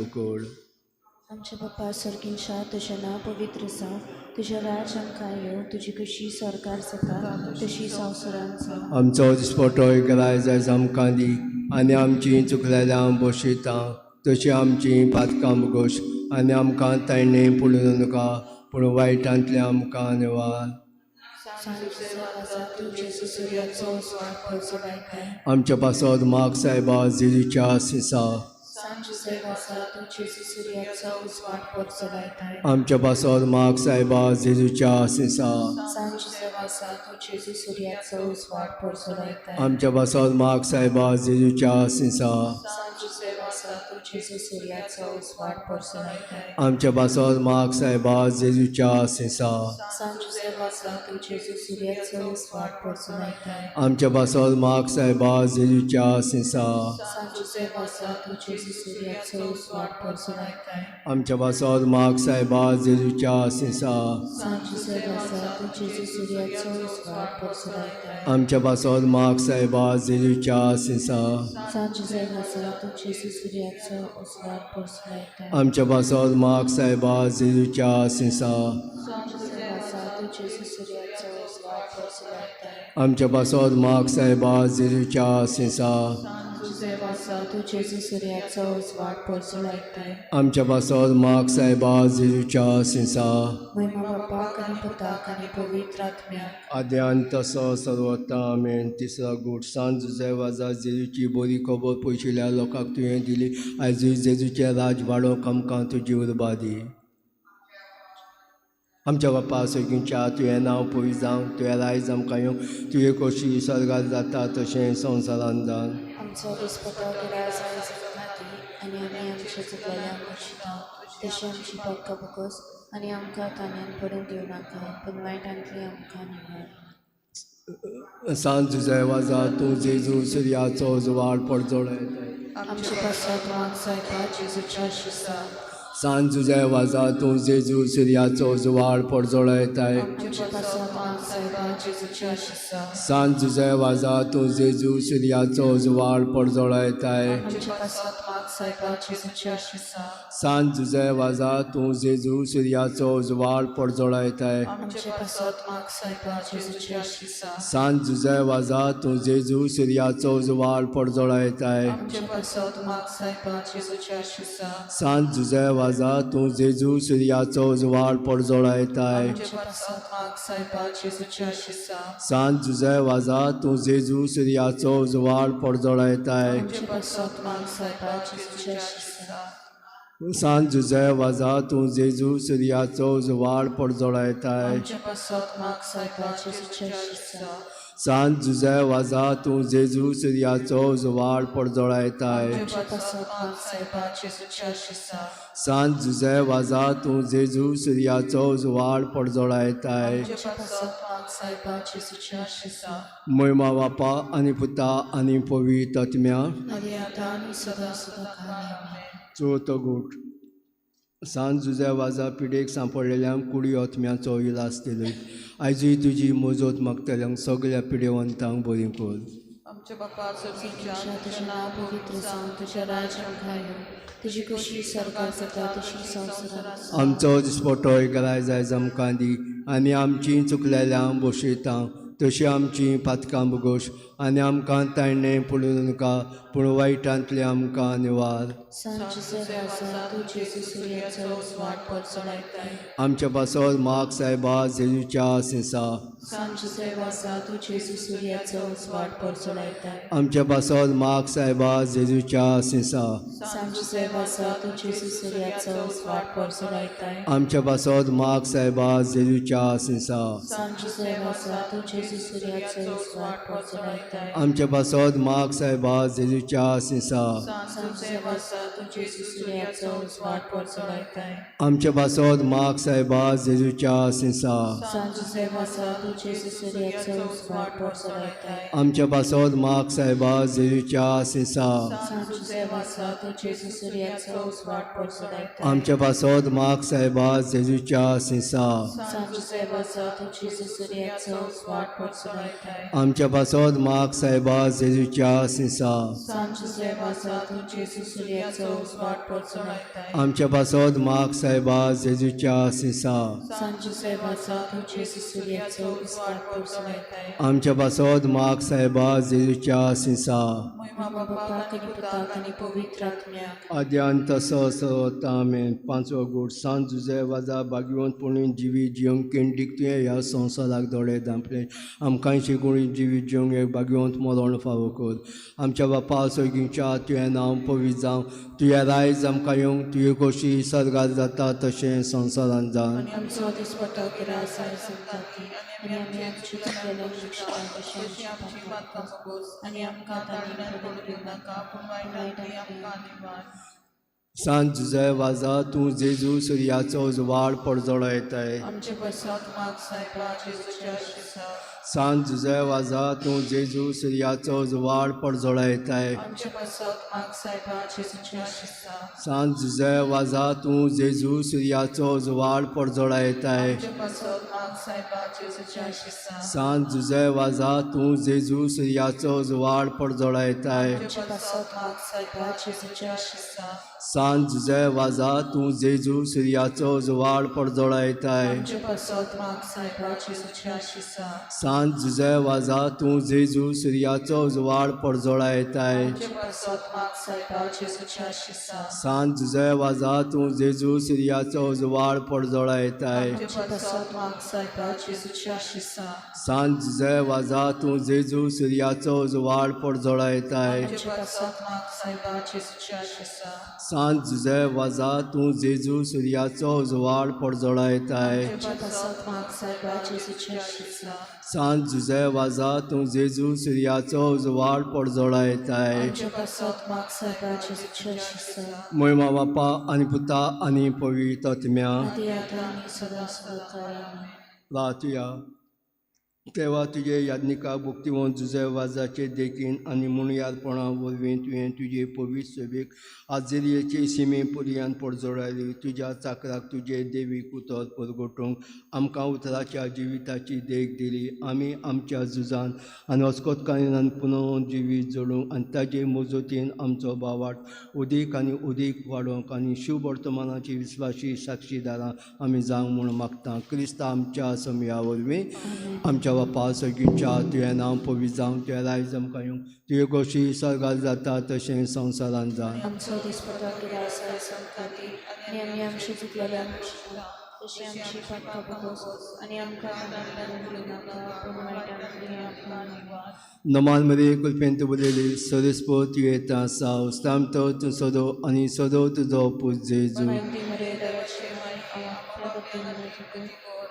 उकड. आमच्या बाप्पा सर्गींच्या, तुजें नांव पवित्र जावं, तुजें राज्य आमकां येवं, तुजी खुशी सरकार जाता तशी संवसारांत जावं. आमचो दिसपटो रायज आयज आमकां दी आनी आमची चुकलेल्या बशयता तशी आमची पातकां गोश आनी आमकां ताणें पडून नाका पूण वायटांतलें आमकां निवार. सांत जुझे तूं जेजू सुर्याचो उजवाड परजळायताय. आमच्या पासत माग सायबा जेजूच्या सिसा. सांत जुझे तूं जेजू सुर्याचो उजवाड परजळायताय. आमच्या पासत माग सायबा जेजूच्या सिसा. सांत जुझे तूं जेजू सुर्याचो उजवाड परजळायताय. आमच्या पासत माग सायबा जेजूच्या सिसा. सांत जुझे तूं जेजू सुर्याचो उजवाड परजळायताय. आमच्या पासत माग सायबा जेजूच्या सिसा. सांत जुझे तूं जेजू सुर्याचो उजवाड परजळायताय. आमच्या पासत माग सायबा जेजूच्या सिसा. सांत जुझे तूं जेजू सुर्याचो उजवाड परजळायताय. आमच्या पासत माग सायबा जेजूच्या सिसा. सांत जुझे तूं जेजू सुर्याचो उजवाड परजळायताय. आमच्या पासत माग सायबा जेजूच्या सिसा. सांत जुझे तूं जेजू सुर्याचो उजवाड परजळायताय. आमच्या पासत माग सायबा जेजूच्या सिसा. सांत जुझे तूं जेजू सुर्याचो उजवाड परजळायताय. आमच्या पासत माग सायबा जेजूच्या सिसा. जुझे तूं जेजू सुर्याचो उजवाड परजळायताय. आमच्या पासत माग सायबा जेजूच्या सिसा. महिमा बापाक आनी पुताक आनी पवित्र आत्म्याक. आद्यान तसो सर्वता आमेन. तिसरो गूट. सांत जुझे वाजा जेजूची बरी खबर पयशिल्ल्या लोकांक तुवें दिली, आयजूय जेजूचें राज वाडोवंक आमकां तुजी उर्बा दी. आमच्या बापा सर्गींच्या, तुवें नांव पवित्र जावं, तुवें रायज आमकां येवं, तुवें कशी स्वर्गात जाता तशें संवसारांत जावन. आमचो दिसपटो राज आयज आमकां दी आनी आमी आमच्या चुकलेल्यांक बशिता तशी आमची पातकां भोगोस आनी आमकां तान्यान पडून दिवं नाका पूण वायटांतली आमकां निवार. सांत जुझे वाजा तूं जेजू सुर्याचो जुवाड परजळयताय. आमचे पासत माग सायबा जेजूच्या शिसा. सांत जुझे वाजा तूं जेजू सुर्याचो जुवाड परजळयताय. आमचे पासत माग सायबा जेजूच्या शिसा. सांत जुझे वाजा तूं जेजू सुर्याचो जुवाड परजळयताय. आमचे पासत माग सायबा जेजूच्या शिसा. सांत जुझे वाजा तूं जेजू सुर्याचो जुवाड परजळयताय. आमचे पासत माग सायबा जेजूच्या शिसा. सांत जुझे वाजा तूं जेजू सुर्याचो जुवाड परजळयताय. आमचे पासत माग सायबा जेजूच्या शिसा. सांत जुझे वाजा तूं जेजू सुर्याचो जुवाड परजळयताय. आमचे पासत माग सायबा जेजूच्या शिसा. सांत जुझे वाजा तूं जेजू सुर्याचो जुवाड परजळयताय. आमचे पासत माग सायबा जेजूच्या शिसा. सांत जुझे वाजा तूं जेजू सुर्याचो जुवाड परजळयताय. आमचे पासत माग सायबा जेजूच्या शिसा. सांत जुझे वाजा तूं जेजू सुर्याचो जुवाड परजळयताय. आमचे पासत माग सायबा जेजूच्या शिसा. सांत जुझे वाजा तूं जेजू सुर्याचो जुवाड परजळयताय. आमचे पासत माग सायबा जेजूच्या शिसा. महिमा बापा आनी पुता आनी पवित्र आत्म्या. आनी आतां आनी सदां सदां काल आमेन. चवथो गूट. सांत जुझे वाजा पिडेक सांपडलेल्यांक कुडी आत्म्याचो इलाज दिलो, आयजूय तुजी मजत मागतल्यांक सगळ्या पिडेवंतांक बरी कर. आमच्या बापा सर्गींच्या, तुजें नांव पवित्र जावं, तुजें राज्य आमकां येवं, तुजी खुशी स्वर्गात जाता तशी संवसारांत जावं. आमचो दिसपटो रायज आयज आमकां दी आनी आमची चुकलेल्यांक बशयता तशी आमची पातकां भोगोश आनी आमकां ताणें पडूं नाका पूण वायटांतलें आमकां निवार. सांत जुझे वाजा तूं जेजू सुर्याचो उजवाड परजळायताय. आमच्या पासत माग सायबा जेजूच्या सिसा. सांत जुझे वाजा तूं जेजू सुर्याचो उजवाड परजळायताय. आमच्या पासत माग सायबा जेजूच्या सिसा. सांत जुझे वाजा तूं जेजू सुर्याचो उजवाड परजळायताय. आमच्या पासत माग सायबा जेजूच्या सिसा. सांत जुझे वाजा तूं जेजू सुर्याचो उजवाड परजळायताय. आमच्या पासत माग सायबा जेजूच्या सिसा. सांत जुझे वाजा तूं जेजू सुर्याचो उजवाड परजळायताय. आमच्या पासत माग सायबा जेजूच्या सिसा. सांत जुझे वाजा तूं जेजू सुर्याचो उजवाड परजळायताय. आमच्या पासत माग सायबा जेजूच्या सिसा. सांत जुझे वाजा तूं जेजू सुर्याचो उजवाड परजळायताय. आमच्या पासत माग सायबा जेजूच्या सिसा. सांत जुझे वाजा तूं जेजू सुर्याचो उजवाड परजळायताय. आमच्या पासत माग माग साहेबा जेजूच्या सिसा। सांत जुझे वाजा तूं जेजू सुर्याचो उजवाड पोरजोळायताय। आमच्या पासत माग साहेबा जेजूच्या सिसा। सांत जुझे वाजा तूं जेजू सुर्याचो उजवाड पोरजोळायताय। आमच्या पासत माग साहेबा जेजूच्या सिसा। महिमा बापाक आनी पुताक आनी पवित्र आत्म्याक। आद्यान तसो सर्वता आमेन। पांचवो गूट सांत जुझे वाजा भाग्यवंत पुणून जिवी जिवंक केंडीक तुवें ह्या संवसाराक दोळे धांपले आमकां शिकून जिवी जिवंक एक भाग्यवंत मरण फावो कर। आमच्या बापा सगळींच्या तुवें नांव पवित्र जावं, तुवें रायज आमकां येवंक, तुवें कशी सर्गार जाता तशें संवसारांत जावं। आमचो दिसपट्टो गिरास आयज आमकां दी आनी आमी आमची चुकलेल्यांक शिक्षा तशी आमची पातकां भोगोस आनी आमकां ताणें पडून दिवं नाका पूण वायटांतली आमकां निवार। सांत जुझे वाजा तूं जेजू सुर्याचो उजवाड परजळयताय। आमचे पासत माग सायबा जेजूच्या शिसा। सांत जुझे वाजा तूं जेजू सुर्याचो उजवाड परजळयताय। आमचे पासत माग सायबा जेजूच्या शिसा। सांत जुझे वाजा तूं जेजू सुर्याचो उजवाड परजळयताय। आमचे पासत माग सायबा जेजूच्या शिसा। सांत जुझे वाजा तूं जेजू सुर्याचो उजवाड परजळयताय। आमचे पासत माग सायबा जेजूच्या शिसा। सांत जुझे वाजा तूं जेजू सुर्याचो उजवाड परजळयताय। आमचे पासत माग सायबा जेजूच्या शिसा। सांत जुझे वाजा तूं जेजू सुर्याचो उजवाड परजळयताय। आमचे पासत माग सायबा जेजूच्या शिसा। सांत जुझे वाजा तूं जेजू सुर्याचो उजवाड परजळयताय। आमचे पासत माग सायबा जेजूच्या शिसा। सांत जुझे वाजा तूं जेजू सुर्याचो उजवाड परजळयताय। आमचे पासत माग सायबा जेजूच्या शिसा। सांत जुझे वाजा तूं जेजू सुर्याचो उजवाड परजळयताय। आमचे पासत माग सायबा जेजूच्या शिसा। सांत जुझे वाजा तूं जेजू सुर्याचो उजवाड परजळयताय। आमचे पासत माग सायबा जेजूच्या शिसा। महिमा बापा आनी पुता आनी पवित्र आत्म्या। आदी आतां आनी सदां सदां काळ आमेन। प्रार्थुया। तेवा तुजे याज्ञिका भक्तिवंत जुझे वाजाचे देखीन आनी मुणयारपणा वरवीं तुवें तुजे पवित्र सभेक आजेरियेचे सिमे पर्यंत परजळायली। तुज्या चाकराक तुजे देवीक उतर परगटूंक आमकां उतराच्या जिविताची देख दिली। आमी आमच्या झुजान आनी अस्कोतकायेन पुनः जिवीत जोडूंक आनी ताजे मजतीन आमचो भावार्थ उदीक आनी उदीक वाडोवंक आनी शुभ वर्तमानाची विस्वासी साक्षीदारां आमी जावंक म्हूण मागता। क्रिस्ता आमच्या समया वरवीं आमच्या बापा सगळींच्या तुवें नांव पवित्र जावं, तुवें रायज आमकां येवंक, तुवें कशी सर्गार जाता तशें संवसारांत जावं। आमचो दिसपट्टो गिरास आयज आमकां दी आनी आमी आमची चुकलेल्यांक शिक्षा तशी आमची पातकां भोगोस आनी आमकां ताणें पडून दिवं नाका पूण वायटांतली आमकां निवार। नमान मरे कुलपेंत उलयली सरस्पत तुवें आसा उस्तामतो तूं सदो आनी सदो तुजो पूत जेजू। मायती मरे देवाचे माय आमकां भक्ती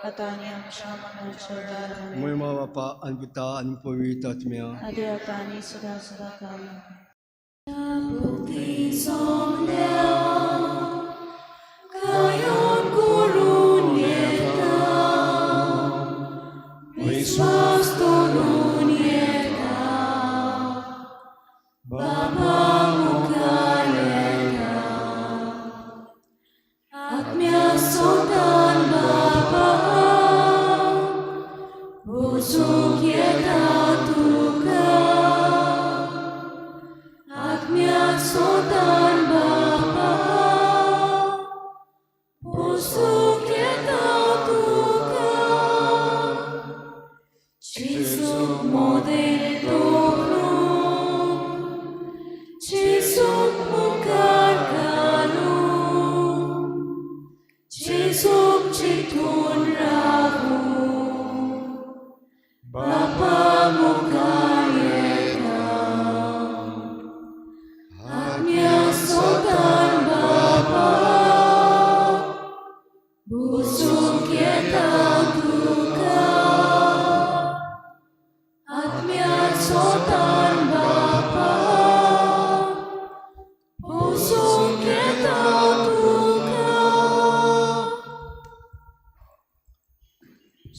आतां आनी आमच्या मरणाच्या वेळार आमेन। महिमा बापा आनी पुता आनी पवित्र आत्म्या। आदी आतां आनी सदां सदां काळ आमेन।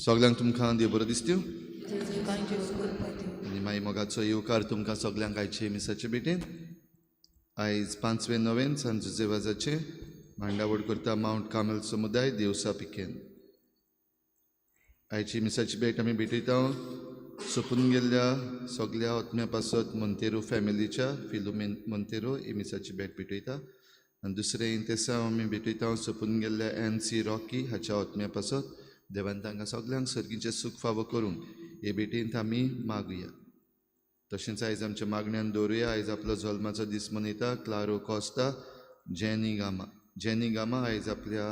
सगळ्यांक तुमकां देव बरो दिसत्यो आनी मागीर मोगाचो येवकार तुमकां सगळ्यांक आयचे मिसाचे भेटेन। आयज 5 नोव्हेंबर सांत जुझे वाजाचे मांडावळ करता मावंट कार्मेल समुदाय देवसा पिकेन। आयची मिसाची भेट आमी भेटयता सोंपून गेल्ल्या सगल्या आत्म्या पासत मोंतेरो फॅमिलीच्या फिलुमेन मोंतेरो ही मिसाची भेट भेटयता. आनी दुसरें इंतेसांव आमी भेटयता सोंपून गेल्ल्या एन सी रॉकी हाच्या आत्म्या पासत. देवान तांकां सगल्यांक सर्गीचें सूख फावो करूंक हे भेटेंत आमी मागुया. तशेंच आयज आमच्या मागण्यान दवरुया. आयज आपलो जल्माचो दीस मनयता Claro Costa jenny Gama. Jenny Gama आयज आपल्या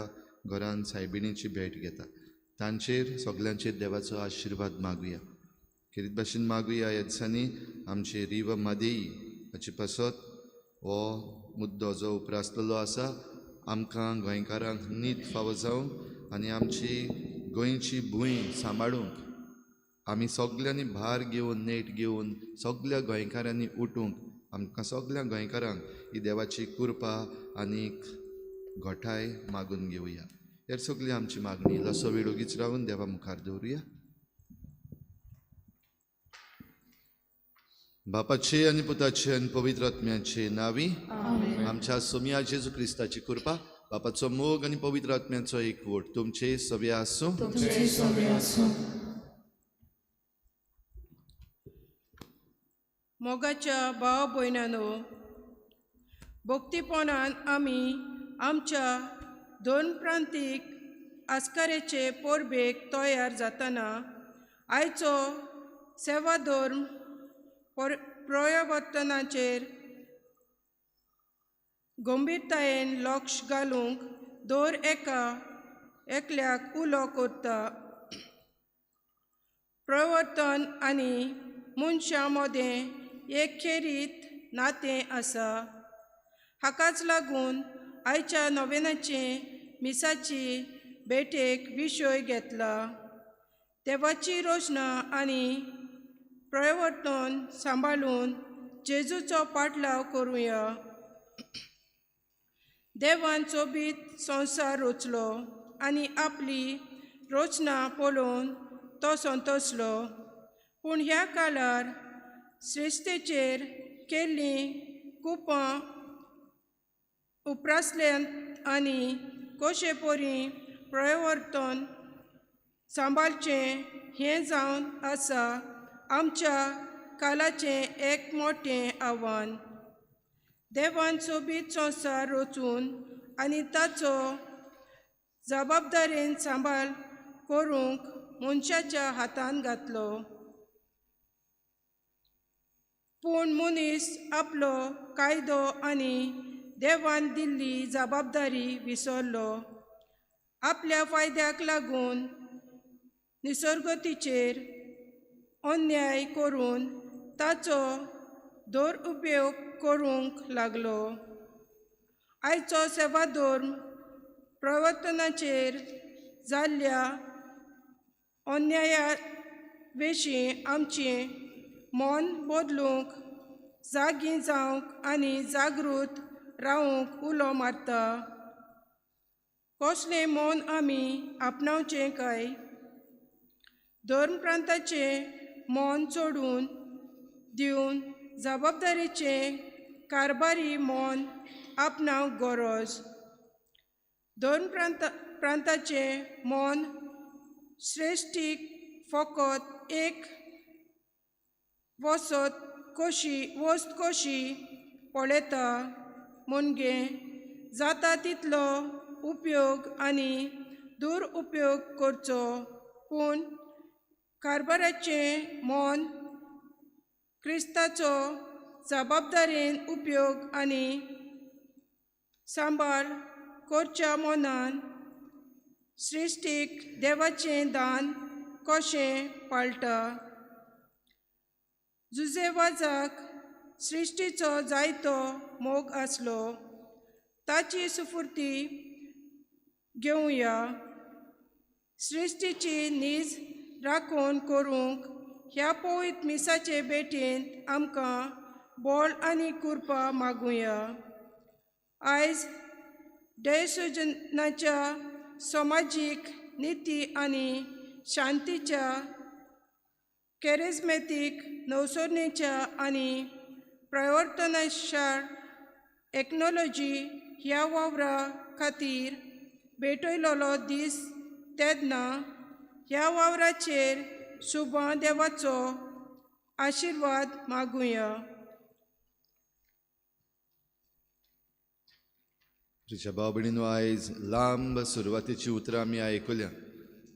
घरान सायबिणीची भेट घेता. तांचेर सगल्यांचेर देवाचो आशिर्वाद मागुया. खेरीत भाशेन मागुया ह्या दिसांनी आमचे रिव मादेई हाचे पासत हो मुद्दो जो उप्रासलेलो आसा आमकां गोंयकारांक नीत फावो जावंक आनी आमची गोंयची भूंय सांबाळूंक आमी सगल्यांनी भार घेवन नेट घेवन सगल्या गोंयकारांनी उठूंक आमकां सगल्या गोंयकारांक ही देवाची कृपा आनीक घटाय मागून घेवया. हेर सगळी आमची मागणी इल्लोसो वेळ ओगीच रावन देवा मुखार दवरुया. बापाचे आनी पुताचे आनी पवित्र आत्म्याचे नांवी आमच्या सोमया जेजू क्रिस्ताची कृपा, बापाचो मोग आनी पवित्र आत्म्याचो एकवट तुमचे सगळे आसूं. मोगाच्या भाव भयणांनो, भक्तीपणान आमी आमच्या दोन प्रांतीक आस्कारेचे परबेक तयार जातना आयचो सेवा धर्म प्रवर्तनाचेर गंभीरतायेन लक्ष घालूंक दर एका एकल्याक उलो करता. प्रवर्तन आनी मनशां मदें एक खेरीत नातें आसा. हाकाच लागून आयच्या नोवेनाचे मिसाची भेटेक विशय घेतला. देवाची रोशना आनी प्रवर्तन सांबाळून जेजूचो पाटलाव करुया. देवान सोबीत संवसार रचलो आनी आपली रचना पळोवन तो संतोसलो. पूण ह्या काळार श्रेश्ठतेचेर केल्लीं कुपां उप्रासल्यांत आनी कशे परी प्रवर्तन सांबाळचें हें जावन आसा आमच्या कालाचें एक मोटें आव्हान. देवान सोबीत संवसार रचून आनी ताचो जबाबदारेन सांबाळ करूंक मनशाच्या हातान घातलो. पूण मनीस आपलो कायदो आनी देवान दिल्ली जबाबदारी विसरलो. आपल्या फायद्याक लागून निसर्गतीचेर अन्याय करून ताचो दुरुपयोग करूंक लागलो. आयचो सेवा धर्म प्रवर्तनाचेर जाल्ल्या अन्याया विशीं आमचें मन बदलूंक, जागी जावंक आनी जागृत रावंक उलो मारता. कसलें मन आमी आपणावचें काय? धर्म प्रांताचें मन सोडून दिवन जबाबदारीचें कारभारी मन आपणावंक गरज. धर्म प्रांताचें मन श्रेश्ठीक फकत एक वसत कशी वस्त कशी पळयता म्हणजे जाता तितलो उपयोग आनी दुरुपयोग करचो. पूण कारभाराचें मन क्रिस्ताचो जबाबदारेन उपयोग आनी सांबाळ करच्या मनान सृश्टीक देवाचें दान कशें पाळटा. जुजेवाजाक सृश्टीचो जायतो मोग आसलो. ताची सुफुर्ती घेवया. सृश्टीची नीज राखण करूंक ह्या पवित्र मिसाचे भेटेंत आमकां बळ आनी कृपा मागुया. आयज देशयोजनाच्या समाजीक निती आनी शांतीच्या कॅरिज्मॅटीक नवसरणेच्या आनी प्रवर्तनाशार टेक्नॉलॉजी ह्या वावरा खातीर भेटयलेलो दीस तेन्ना ह्या वावराचेर सुबा देवाचो आशिर्वाद मागुया. प्रिच्या भाव भयणीनो, आयज लांब सुरवातेची उतरां आमी आयकुल्या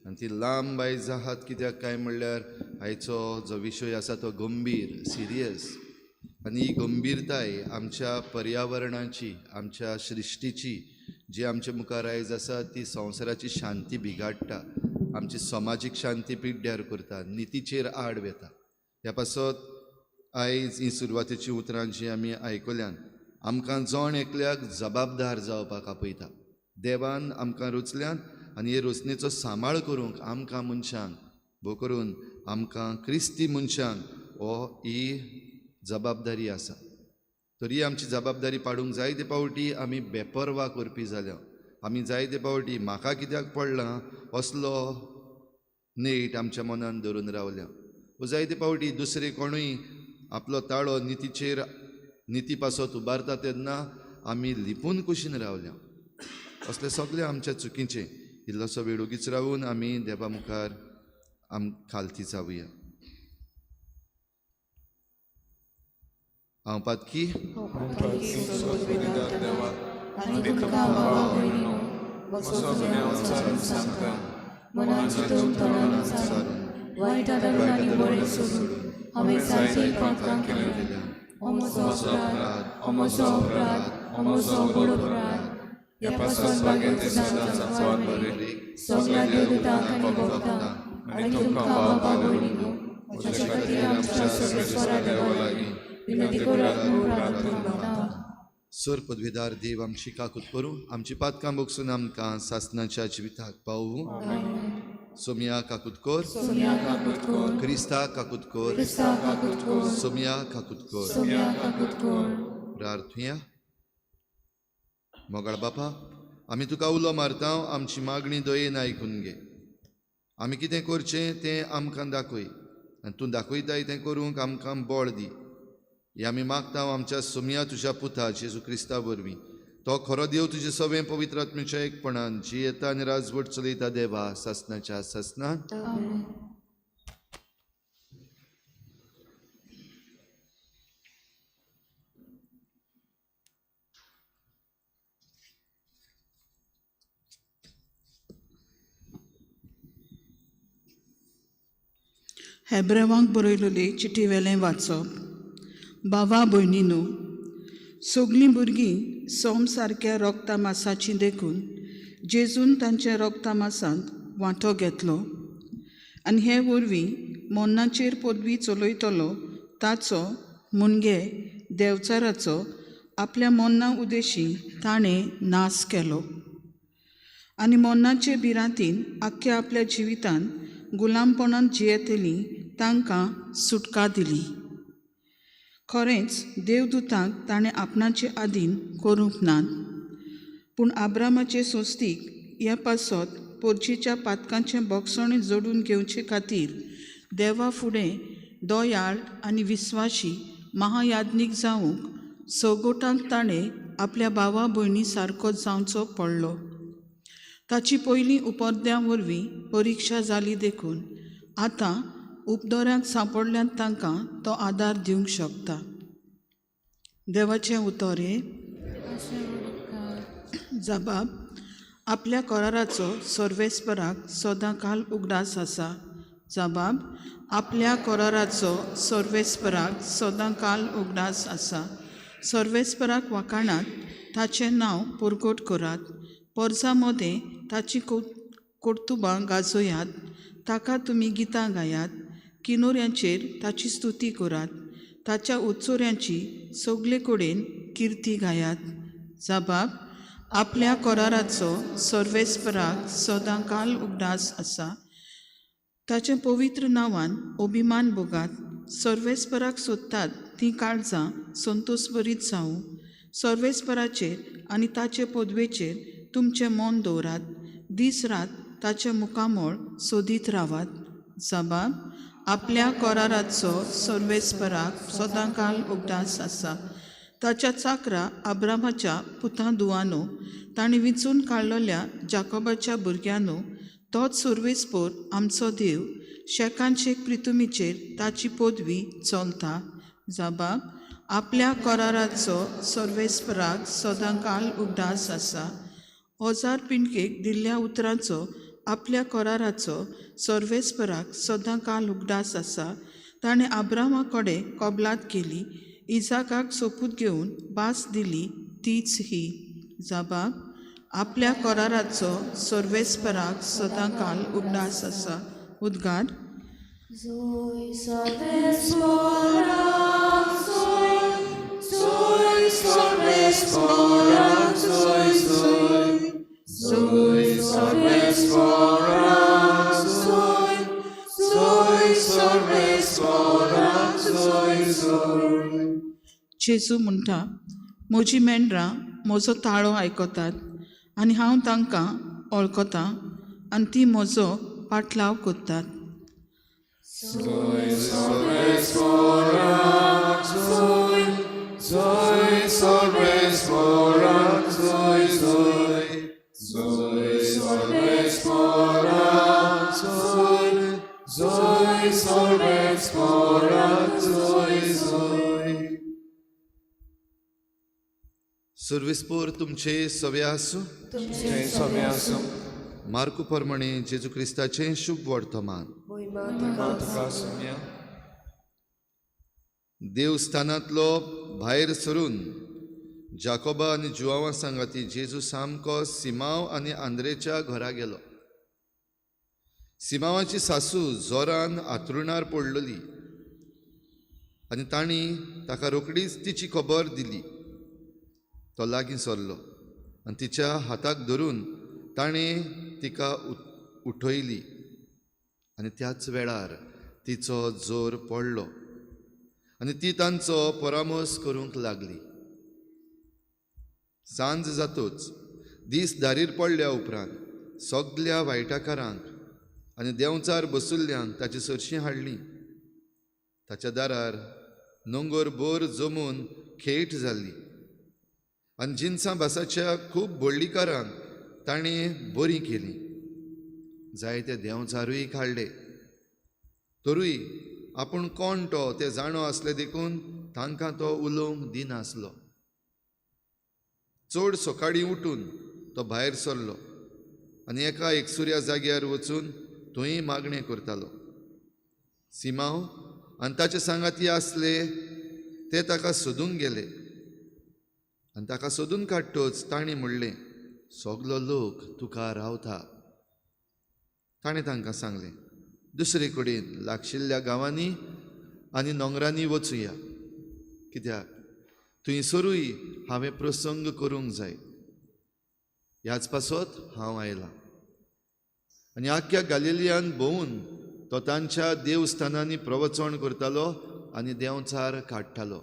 आनी ती लांब आयज आहात कित्याक काय म्हणल्यार आयचो जो विशय आसा तो गंभीर, सिरियस, आनी ही गंभीरताय आमच्या पर्यावरणाची, आमच्या सृश्टीची जी आमच्या मुखार आयज आसा ती संवसाराची शांती बिगाडटा, आमची समाजीक शांती पिड्ड्यार करता, नितीचेर आड वेता. ह्या पासत आयज ही सुरवातेची उतरां जी आमी आयकुल्यान आमकां जण एकल्याक जबाबदार जावपाक आपयता. देवान आमकां रचल्यान आनी हे रचनेचो सांबाळ करूंक आमकां मनशांक, भोव करून आमकां क्रिस्ती मनशांक हो ही जबाबदारी आसा. तरी आमची जबाबदारी पाडूंक जायते पावटी आमी बेपर्वा करपी जाल्या. आमी जायते पावटी म्हाका कित्याक पडलां असलो नेट आमच्या मनान धरून रावल्या. वो जायते पावटी दुसरे कोणूय आपलो ताळो नितीचेर, निती पासत उबारता तेन्ना आमी लिपून कुशीन रावल्या. असले सगळे आमच्या चुकीचे इल्लोसो वेळ ओगीच रावून आमी देवा मुखार आम खालती जावया. हांव पातकी सर पदवीदार देव आमची काकूत करूं, आमची पातकां भोगसून आमकां सासनाच्या जिविताक पावूं. सोमिया काकूत कर, क्रिस्ता काकूत कर, सोमिया काकूत कर. प्रार्थुया. मोगाळ बापा, आमी तुका उलो मारता, आमची मागणी दयेन आयकून घे. आमी कितें करचें तें आमकां दाखय आनी तूं दाखयताय तें करूंक आमकां बळ दी. हे आमी मागता आमच्या सोमिया तुज्या पुता जेजू क्रिस्ता वरवीं. तो खरो देव तुजे सवें पवित्र आत्म्याच्या एकपणान जियेता आनी राजवट चलयता देवा सासनाच्या सासनान. हेब्रेवांक बरयलेले चिटी वेलें वाचप. बाबा भयणीनो, सगळीं भुरगीं सोम सारक्या रोगता मासाची देखून जेजून तांच्या रोगता मासांत वांटो घेतलो आनी हे वरवीं मोन्नाचेर पदवी चलयतलो ताचो मुणगे देवचाराचो आपल्या मोन्ना उदेशी ताणें नास केलो आनी मोन्नाचे भिरांतीन आख्ख्या आपल्या जिवितान गुलामपणांत जियेतली तांकां सुटका दिली. खरेंच देवदूतांक ताणें आपणाचे आदीन करूंक नात, पूण आब्रामाचे सोस्तीक हे पासत पोरचीच्या पातकांचें बोगसणें जोडून घेवचे खातीर देवा फुडें दयाळ आनी विस्वाशी महायाज्ञीक जावंक सगोटांक ताणें आपल्या भावा भयणी सारको जावचो पडलो. ताची पयलीं उपद्यां वरवीं परिक्षा जाली देखून आतां उपदोऱ्यांक सांपडल्यान तांकां तो आदार दिवंक शकता. देवाचें उतर हें. जबाब आपल्या कराराचो सर्वेस्पराक सदां काल उगडास आसा. जबाब आपल्या कराराचो सर्वेस्पराक सदां काल उगडास आसा. सर्वेस्पराक वाखाणात, ताचें नांव परगट करात, पोरसां मदें ताची कर्तुबां गाजयात, ताका तुमी गितां गायात, किनोऱ्यांचेर ताची स्तुती करात, ताच्या उत्सोऱ्यांची सगळे कडेन किर्ती गायात. जबाब आपल्या कराराचो सर्वेस्पराक सदां काल उगडास आसा. ताचें पवित्र नांवान अभिमान भोगात, सर्वेस्पराक सोदतात तीं काळजां संतोशभरीत जावं. सर्वेस्पराचेर आनी ताचे पदवेचेर तुमचें मन दवरात, दीस रात ताचें मुखामळ सोदीत रावात. जबाब आपल्या कराराचो सर्वेस्पराक सदां काल उगडास आसा. ताच्या चाकरा आब्रामाच्या पुतां दुवानो, ताणें विंचून काडलेल्या जाकोबाच्या भुरग्यांनो, तोच सर्वेस्पोर आमचो देव शेकान शेक प्रितुमीचेर ताची पदवी चलता. जबाब आपल्या कराराचो सर्वेस्पराक सदांकाल उगडास आसा. ओजार पिंडकेक दिल्ल्या उतराचो आपल्या कराराचो सर्वेस्पराक सदांकाल उगडास आसा. ताणें आब्रामा कडेन कबलात केली, इजाकाक सोपूत घेवन भास दिली तीच ही. जबाब आपल्या कराराचो सर्वेस्पराक सदांकाल उगडास आसा. उद्गार. Zoe सर्वेस्पराक Zoe, Zoe सर्वेस्पराक Zoe, Zoe, Zoe सर्वेस्पराक Zoe, Zoe सर्वेस्पराक Zoe, Zoe. जेजू म्हणटा, म्हजी मेंढरां म्हजो ताळो आयकतात आनी हांव तांकां वळखतां आनी ती म्हजो पाटलाव करतात. Zoe सर्वेस्पराक Zoe, Zoe, Zoe सर्वेस्पराक Zoe, Zoe सर्वेस्पराक Zoe, Zoe. सर्वेस्पोर तुमचे सवे आसूं. तुमचे सवे आसूं. मार्कू प्रमाणे जेजू क्रिस्ताचें शुभ वर्तमान. मोहिमा तुका आसुया. देवस्थानांतलो भायर सरून जाकोबा आनी जुआवा सांगाती जेजू सामको सिमांव आनी आंद्रेच्या घरा गेलो. सिमांवाची सासू जोरान आतरुणार पडलेली आनी तांणी ताका रोखडीच तिची खबर दिली. तो लागीं सरलो आनी तिच्या हाताक धरून ताणें तिका उठयली आनी त्याच वेळार तिचो जोर पडलो आनी ती तांचो परामर्श करूंक लागली. सांज जातूच दीस दारीर पडल्या उपरांत सगल्या वायटाकारांक आनी देंवचार बसुल्ल्यांक ताची सरशीं हाडली. ताच्या दारार नोंगर बोर जमून खेट जाल्ली आनी जिनसां भासाच्या खूब बोडलीकारांक ताणें बरीं केलीं. जायते देंवचारूय काडले, तरूय आपूण कोण तो ते जाणो आसले देखून तांकां तो उलोवंक दिनासलो. चड सकाळीं उठून तो भायर सरलो आनी एका एकसुऱ्या जाग्यार वचून थंय मागणें करतालो. सिमांव आनी ताचे सांगाती आसले ते ताका सोदूंक गेले आनी ताका सोदून काडटच तांणी म्हणलें, सगलो लोक तुका रावता. ताणें तांकां सांगलें, दुसरे कडेन लागशिल्ल्या गांवांनी आनी नोंगरांनी वचुया, कित्याक थंयसरूय हांवें प्रसंग करूंक जाय. ह्याच पासत हांव आयलां. आनी आख्ख्या गालिलियान भोंवून तो तांच्या देवस्थानांनी प्रवचन करतालो आनी देंवचार काडटालो.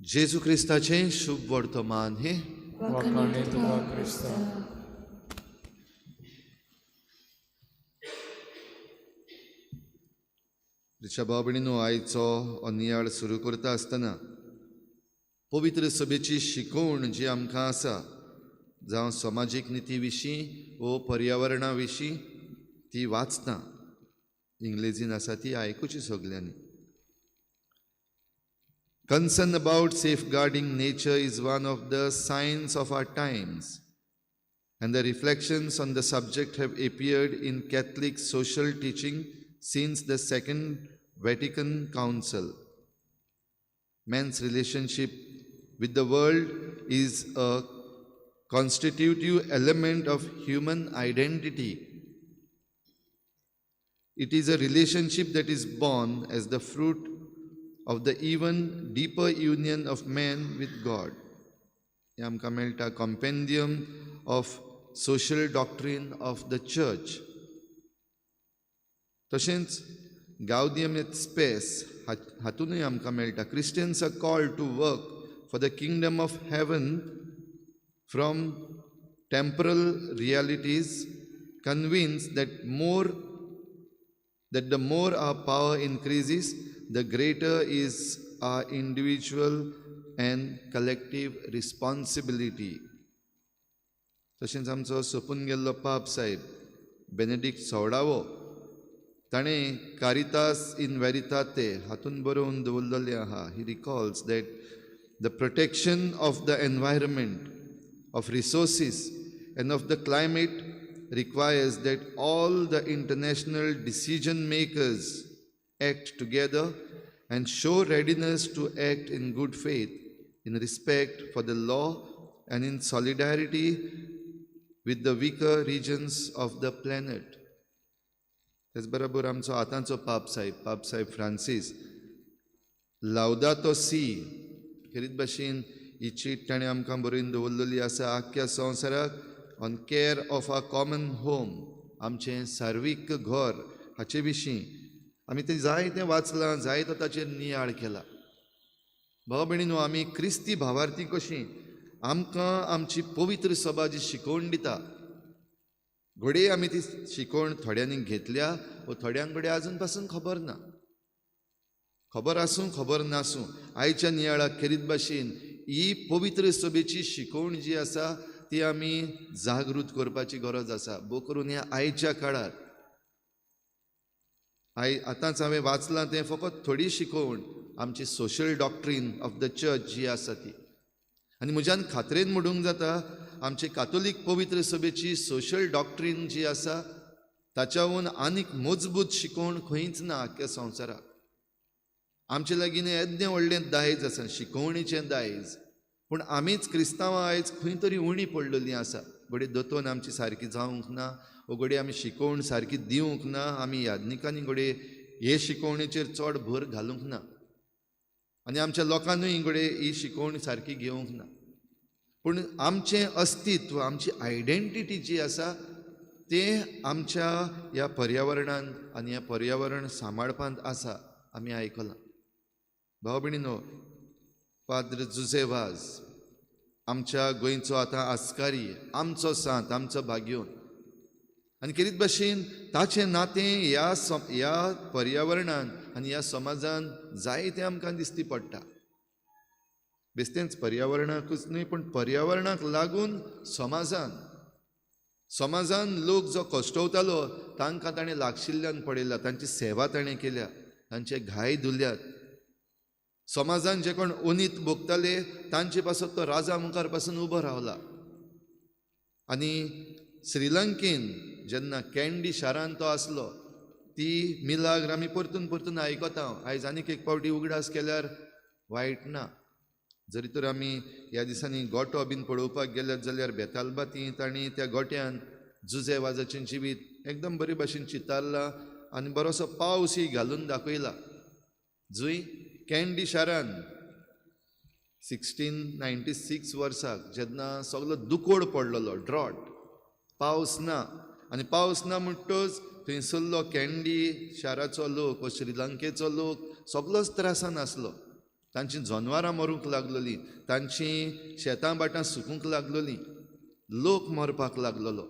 जेजू क्रिस्ताचें शुभ वर्तमान हें. वाखाणे तुका क्रिस्ता. रिचा भाव भयणीनो, आयचो हो नियाळ सुरू करता आसतना पवित्र सभेची शिकवण जी आमकां आसा, जावं समाजीक निती विशीं वो पर्यावरणा विशीं, ती वाचता इंग्लेजीन आसा ती आयकुची सगल्यांनी. Concern about safeguarding nature is one of the signs of our times, and the reflections on the subject have appeared in Catholic social teaching since the Second Vatican Council. Man's relationship with the world is a constitutive element of human identity. It is a relationship that is born as the fruit of the even deeper union of man with God. हें आमकां मेळटा Compendium of Social Doctrine of the Church. तशेंच गावदियम eight space हातूनय आमकां मेळटा Christians are called to work for the kingdom of heaven from temporal realities, convinced that the more our power increases, the greater is our individual and collective responsibility. तशेंच आमचो सोंपून गेल्लो पाप साहेब Benedict सोळावो ताणें Caritas in वेरिताते हातून बरोवन दवरलेलें आहा. He recalls that the protection of the environment, of resources and of the climate requires that all the international decision makers act together and show readiness to act in good faith, in respect for the law and in solidarity with the weaker regions of the planet. तेच बरोबर आमचो आतांचो पाप साहेब, पाप साहेब Francis, लावदातो C खेरीत भाशेन ही चीट ताणें आमकां बरोवन दवरलेली आसा आख्ख्या संवसाराक on care of a common home, आमचें सार्वीक घर हाचे विशीं आमी तें जायतें वाचलां, जायतो ताचेर नियाळ केला. भाव भयणीनो, आमी क्रिस्ती भावार्थी कशीं आमकां आमची पवित्र सभा जी शिकोवण दिता, घडये आमी ती शिकोवण थोड्यांनी घेतल्या व थोड्यांक घडये आजून पासून खबर ना. खबर आसूं खबर नासूं, आयच्या नियाळाक खेरीत भाशेन ही पवित्र सभेची शिकोवण जी आसा ती आमी जागृत करपाची गरज आसा. भोव करून ह्या आयच्या काळार आतांच हांवें वाचलां तें फकत थोडी शिकोवण आमची social doctrine of the church जी आसा ती. आनी म्हज्यान खात्रेन म्हणूंक जाता आमचे कातोलीक पवित्र सभेची सोशल डॉक्ट्रीन जी आसा ताच्याहून आनीक मजबूत शिकोवण खंयच ना आख्ख्या संवसाराक. आमचे लागीं येद्दें व्हडलें दायज आसा, शिकोवणेचें दायज, पूण आमीच क्रिस्तांवां आयज खंय तरी उणी पडलेलीं आसा. घडये दोतोन आमची सारकी जावंक ना वो घडये आमी शिकोवण सारकी दिवंक ना, आमी याज्ञिकांनी घडये हे शिकोवणेचेर चड भर घालूंक ना आनी आमच्या लोकांनूय घडये ही शिकोवण सारकी घेवंक ना. पूण आमचें अस्तित्व, आमची आयडेंटिटी जी आसा तें आमच्या ह्या पर्यावरणांत आनी ह्या पर्यावरण सांबाळपांत आसा, आमी आयकलां. भाव भयणीनो, पाद्र जुझे वाज आमच्या गोंयचो आतां आस्कारी, आमचो सांत, आमचो भाग्योन, आनी खेरीत भाशेन ताचें नातें ह्या ह्या पर्यावरणान आनी ह्या समाजान जायतें आमकां दिसती पडटा. बेस्तेंच पर्यावरणाकूच न्हय पूण पर्यावरणाक लागून समाजान समाजान लोक जो कश्टवतालो तांकां ताणें लागशिल्ल्यान पळयला, तांची सेवा ताणें केल्या, तांचे घाय धुल्यात. समाजान जे कोण ओनीत भोगताले तांचे पासत तो राजा मुखार पासून उबो रावला. आनी श्रीलंकेन जेन्ना कॅन्डी शारान तो आसलो ती मिलाग्र आमी परतून परतून आयकता. आयज आनीक एक पावटी उगडास केल्यार वायट ना. जरी तर आमी ह्या दिसांनी गोटो बीन पळोवपाक गेल्यात जाल्यार बेतालबाती तांणी त्या गोट्यान जुजे वाजाचें जिवीत एकदम बरे भाशेन चितारलां आनी बरोसो पावसूय घालून दाखयला. जुंय कॅन्डी शारान 1696 वर्साक जेन्ना सगलो दुकोळ पडलेलो, ड्रॉट, पावस ना, आनी पावस ना म्हणटच थंयसरलो कॅन्डी शाराचो लोक वा श्रीलंकेचो लोक सगलोच त्रासान आसलो. तांची जनवरां मरूंक लागलोलीं, तांची शेतां भाटां सुकूंक लागलोलीं, लोक मरपाक लागलोलो.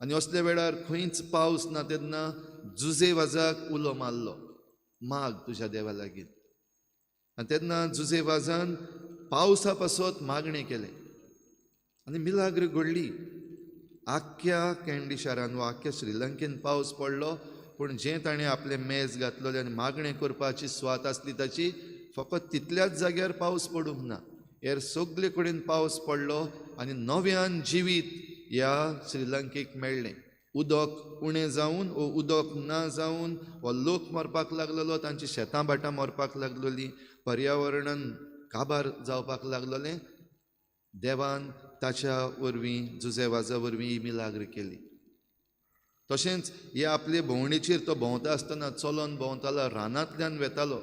आनी असल्या वेळार खंयच पावस ना तेन्ना जुजे वाजाक उलो मारलो, माग तुज्या देवा लागीं. आनी तेन्ना जुजे वाजान पावसा पासत मागणें केलें आनी मिलाग्र घडली. आख्ख्या कॅन्डी शारान वा आख्ख्या श्रीलंकेन पावस पडलो, पूण जें ताणें आपलें मेज घातलेलें आनी मागणें करपाची स्वात आसली ताची, फकत तितल्याच जाग्यार पावस पडूंक ना, हेर सगळे कडेन पावस पडलो आनी नव्यान जिवीत ह्या श्रीलंकेक मेळ्ळें. उदक उणें जावन वो उदक ना जावन वो लोक मरपाक लागलेलो, तांची शेतां भाटां मरपाक लागलोलीं, पर्यावरणान काबार जावपाक लागलोलें. देवान ताच्या वरवीं, जुजे वाजा वरवीं ही मिलाग्र केली. तशेंच हे आपले भोंवडेचेर तो भोंवता आसतना चलोन भोंवतालो, रानांतल्यान वेतालो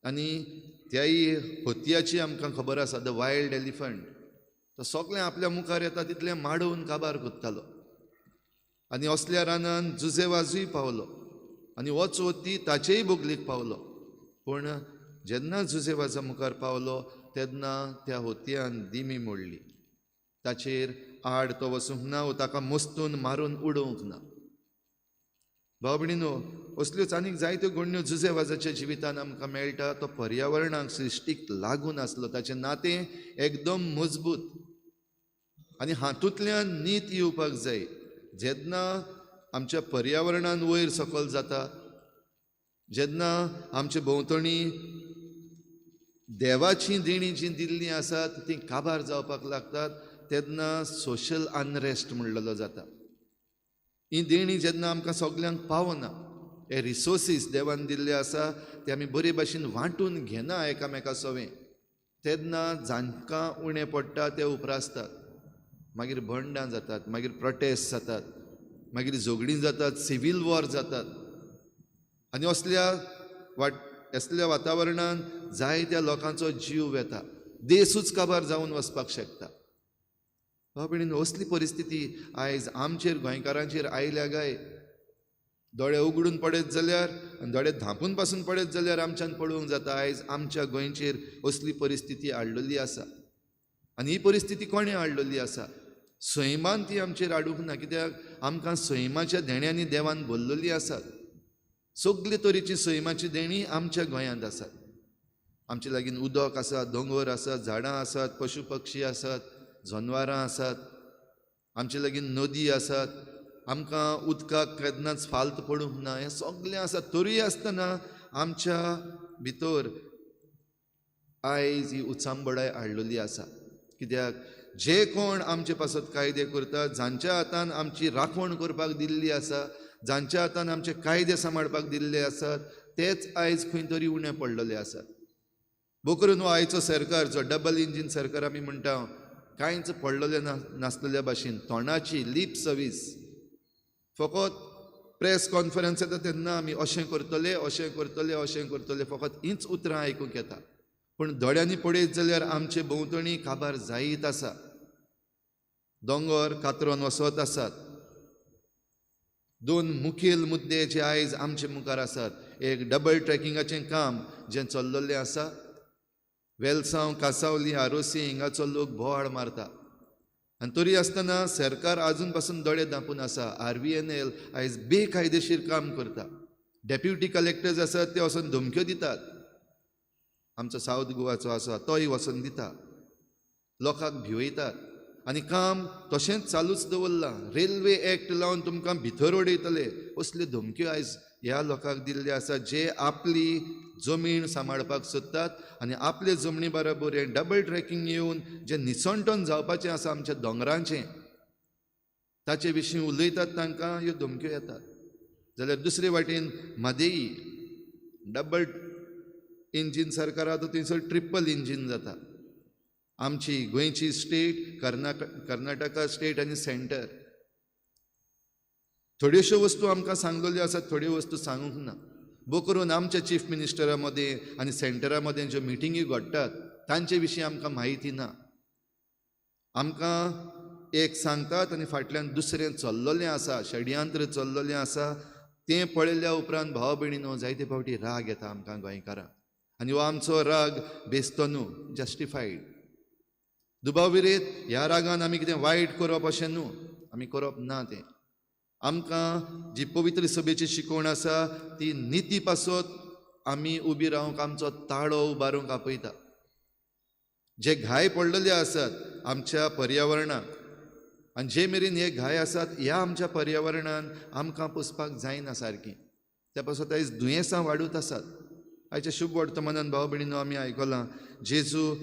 आनी त्याय हतयाची आमकां खबर आसा, the wild elephant, तो सगळें आपल्या मुखार येता तितलें माडोवन काबार कोत्तालो. आनी असल्या रानान जुजे वाजूय पावलो आनी वच वती ताचेय बोगलेक पावलो. पूण जेन्ना जुजे वाजा मुखार पावलो तेन्ना त्या हतयान दिमी मोडली, ताचेर आड तो वचूंक ना वो ताका मस्तून मारून उडोवंक ना. भाव भयणीनो, असल्योच आनीक जायत्यो घडण्यो जुजे वाजाच्या जिवितान आमकां मेळटा. तो पर्यावरणाक, सृश्टीक लागून आसलो, ताचें नातें एकदम मजबूत. आनी हातूंतल्यान नीत येवपाक जाय. जेन्ना आमच्या पर्यावरणान वयर सकयल जाता, जेन्ना आमचे भोंवतणी देवाची देणीं जीं दिल्लीं आसात तीं काबार जावपाक लागतात, तेन्ना सोशल अनरेस्ट म्हणलेलो जाता. ही देणीं जेन्ना आमकां सगल्यांक पावना, हे रिसोर्सीस देवान दिल्ले आसा ते आमी बरे भाशेन वांटून घेना एकामेका सवें, तेन्ना जांकां उणें पडटा ते उप्रासतात. मागीर बंडां जातात, मागीर प्रोटेस्ट जातात, मागीर झगडीं जातात, सिवील वॉर जातात. आनी असल्या वातावरणान जायत्या लोकांचो जीव वेता, देसूच काबार जावन वचपाक शकता. भाव भयणीन, असली परिस्थिती आयज आमचेर गोंयकारांचेर आयल्या काय? दोळे उगडून पडत जाल्यार आनी दोळे धांपून पासून पडत जाल्यार आमच्यान पळोवंक जाता आयज आमच्या गोंयचेर असली परिस्थिती हाडलेली आसा. आनी ही परिस्थिती कोणें हाडलेली आसा? सैमान ती आमचेर हाडूंक ना, कित्याक आमकां सैमाच्या देण्यांनी देवान भरलेली आसात. सगळे तरेची सैमाची देणी आमच्या गोंयांत आसात. आमचे लागीं उदक आसा, दोंगर आसात, झाडां आसात, पशु पक्षी आसात, जनवरां आसात, आमचे लागीं नदी आसात, आमकां उदकाक केन्नाच फाल्त पडूंक ना. हें सगळें आसा, तरीय आसतना आमच्या भितर आयज ही उचांबळाय हाडलेली आसा. कित्याक जे कोण आमचे पासत कायदे करतात, जांच्या हातान आमची राखण करपाक दिल्ली आसा, जांच्या हातान आमचे कायदे सांबाळपाक दिल्ले आसात, तेच आयज खंय तरी उणें पडलेले आसात. बोकरून हो आयचो सरकार, जो डबल इंजीन सरकार आमी म्हणटा, कांयच पडलेलें नासलेल्या भाशेन तोंडाची लीप सर्वीस, फकत प्रेस कॉन्फरन्स येता तेन्ना आमी अशें करतले, अशें करतले, अशें करतले, फकत हींच उतरां आयकूंक येता. पूण दोळ्यांनी पळयत जाल्यार आमचे भोंवतणी काबार जायत आसा, दोंगर कातरून वसत आसात. दोन मुखेल मुद्दे जे आयज आमचे मुखार आसात, एक डबल ट्रॅकिंगाचें काम जें चल्ललें आसा, वेलसांव, कासावली, आरोसी हिंगाचो लोक बोवाळ मारता आनी तरी आसतना सरकार आजून पासून दोळे धांपून आसा. RVNL आयज बेकायदेशीर काम करता. डेप्युटी कलेक्टर्स आसात ते वचून धमक्यो दितात. आमचो सावथ गोवाचो आसा तोय वचून दिता, लोकांक भिवयतात आनी काम तशेंच चालूच दवरलां. रेल्वे एक्ट लावन तुमकां भितर उडयतले, असल्यो धमक्यो आयज ह्या लोकांक दिल्ल्यो आसा जे आपली जमीन सांबाळपाक सोदतात आनी आपले जमनी बरोबर हें डबल ट्रॅकिंग येवन जें निसणटन जावपाचें आसा आमच्या दोंगरांचें, ताचे विशीं उलयतात, तांकां ह्यो धमक्यो येतात. जाल्यार दुसरे वाटेन म्हादेई डबल इंजीन सरकार आतां थंयसर ट्रिपल इंजीन जाता. आमची गोंयची स्टेट, कर्नाटका स्टेट आनी सेंटर. थोड्योश्यो वस्तू आमकां सांगलेल्यो आसात, थोड्यो वस्तू सांगूंक ना. बोकरून आमच्या चीफ मिनिस्टरा मदें आनी सेंटरा मदें ज्यो मिटिंगी घडटात तांचे विशीं आमकां म्हायती ना. आमकां एक सांगतात आनी फाटल्यान दुसरें चल्ललें आसा, षडयंत्र चल्ललें आसा. तें पळयल्या उपरांत भाव भयणीनो जायते फावटी राग येता आमकां गोंयकारांक आनी हो आमचो राग बेस्तो न्हू, जस्टिफायड. दुबाव विरेत ह्या रागान आमी कितें वायट करप अशें न्हू, आमी करप ना. तें आमकां जी पवित्र सभेची शिकवण आसा ती निती पासत आमी उबी रावंक, आमचो ताळो उबारूंक आपयता. जे घाय पडलेले आसात आमच्या पर्यावरणाक आनी जे मेरेन हे घाय आसात ह्या आमच्या पर्यावरणान आमकां पोसपाक जायना सारकी, त्या पासत आयज दुयेंसां वाडत आसात. आयच्या शुभ वर्तमानान भाव भयणीनो आमी आयकलां, जेजू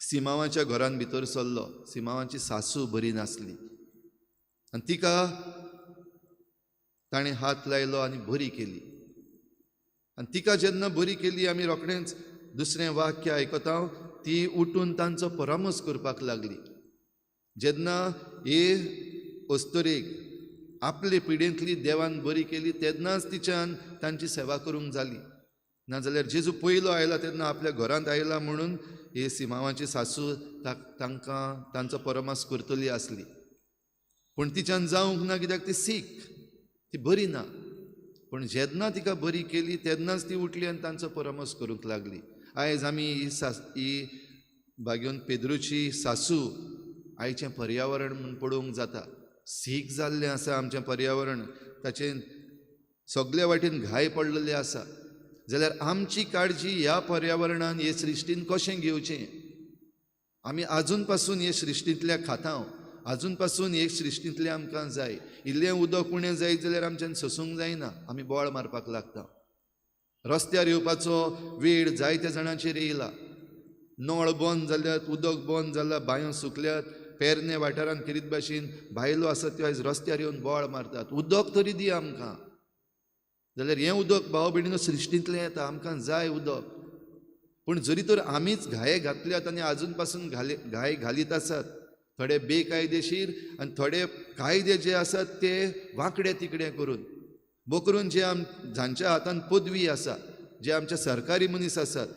सिमांवाच्या घरान भितर सरलो. सिमांवाची सासू बरी नासली आनी तिका ताणें हात लायलो आनी बरी केली. आनी तिका जेन्ना बरी केली, आमी रोखडेंच दुसरें वाक्य आयकता, ती उठून तांचो परामर्श करपाक लागली. जेन्ना हे अस्तुरेक आपले पिडेंतली देवान बरी केली तेन्नाच तिच्यान तांची सेवा करूंक जाली. नाजाल्यार जेजू पयलो आयला तेन्ना आपल्या घरांत आयला म्हणून हे सिमांवाची सासू तांकां तांचो परामर्श करतली आसली, पूण तिच्यान जावंक ना, कित्याक ती सीक, ती बरी ना. पूण जेन्ना तिका बरी केली तेन्नाच ती उठली आनी तांचो परामर्श करूंक लागली. आयज आमी ही भाग्योन पेद्रूची सासू आयचें पर्यावरण म्हूण पळोवंक जाता. सीक जाल्लें आसा आमचें पर्यावरण, ताचें सगल्या वाटेन घाय पडलेले आसा. जाल्यार आमची काळजी ह्या पर्यावरणान, हे सृश्टीन कशें घेवचें? आमी आजून पासून हे सृश्टींतल्या खातांव, आजून पासून हे सृश्टींतलें आमकां जाय. इल्लें उदक उणें जायत जाल्यार आमच्यान सोसूंक जायना, आमी बोवाळ मारपाक लागता. रस्त्यार येवपाचो वेळ जायत्या जाणांचेर येयला. नळ बंद जाल्यात, उदक बंद जालां, बांयो सुकल्यात. पेरणे वाठारांत खेरीत भाशेन बायलो आसात त्यो आयज रस्त्यार येवन बोवाळ मारतात, उदक तरी दी आमकां. जाल्यार हें उदक भाव भयणीनो सृश्टींतलें येता, आमकां जाय उदक. पूण जरी तर आमीच घाये घातल्यात आनी आजून पासून घाये घालीत आसात, थोडे बेकायदेशीर आनी थोडे कायदे जे आसात ते वांकडे तिकडे करून बोकरून जे जांच्या हातान पदवी आसा, जे आमचे सरकारी मनीस आसात,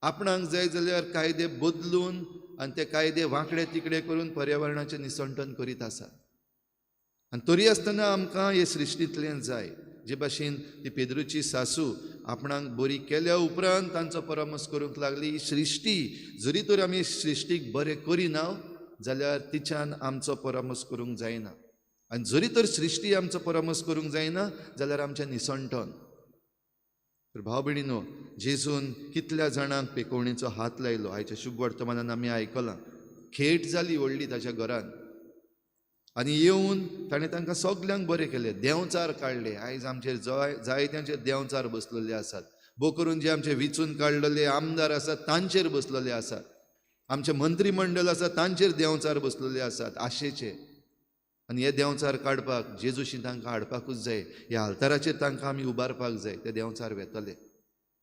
आपणाक जाय जाल्यार कायदे बदलून आनी ते कायदे वांकडे तिकडे करून पर्यावरणाचें निसंटन करीत आसात. आनी तरी आसतना आमकां हे सृश्टींतल्यान जाय. जे भाशेन ती पेद्रूची सासू आपणाक बरी केल्या उपरांत तांचो परामर्श करूंक लागली. ही सृश्टी जरी तर आमी सृश्टीक बरें करिना जाल्यार तिच्यान आमचो परामर्श करूंक जायना, आनी जरी तर सृश्टी आमचो परामर्श करूंक जायना जाल्यार आमचें निसंटन. तर भाव भयणीनो, जेजून कितल्या जाणांक पेकोवणेचो हात लायलो आयच्या शुभ वर्तमानान आमी आयकलां. खेट जाली व्हडली ताच्या घरान आनी येवन ताणें तांकां सगल्यांक बरें केलें, देंवचार काडले. आयज आमचेर जायत्यांचेर देंवचार बसलेले आसात, भोव करून जे आमचे विचून काडलेले आमदार आसात तांचेर बसलेले आसात, आमचें मंत्रीमंडळ आसा तांचेर देंवचार बसलेले आसात आशेचे. आनी हे देंवचार काडपाक जेजूशी तांकां हाडपाकूच जाय, ह्या आल्ताराचेर तांकां आमी उबारपाक जाय. ते देंवचार वेतले,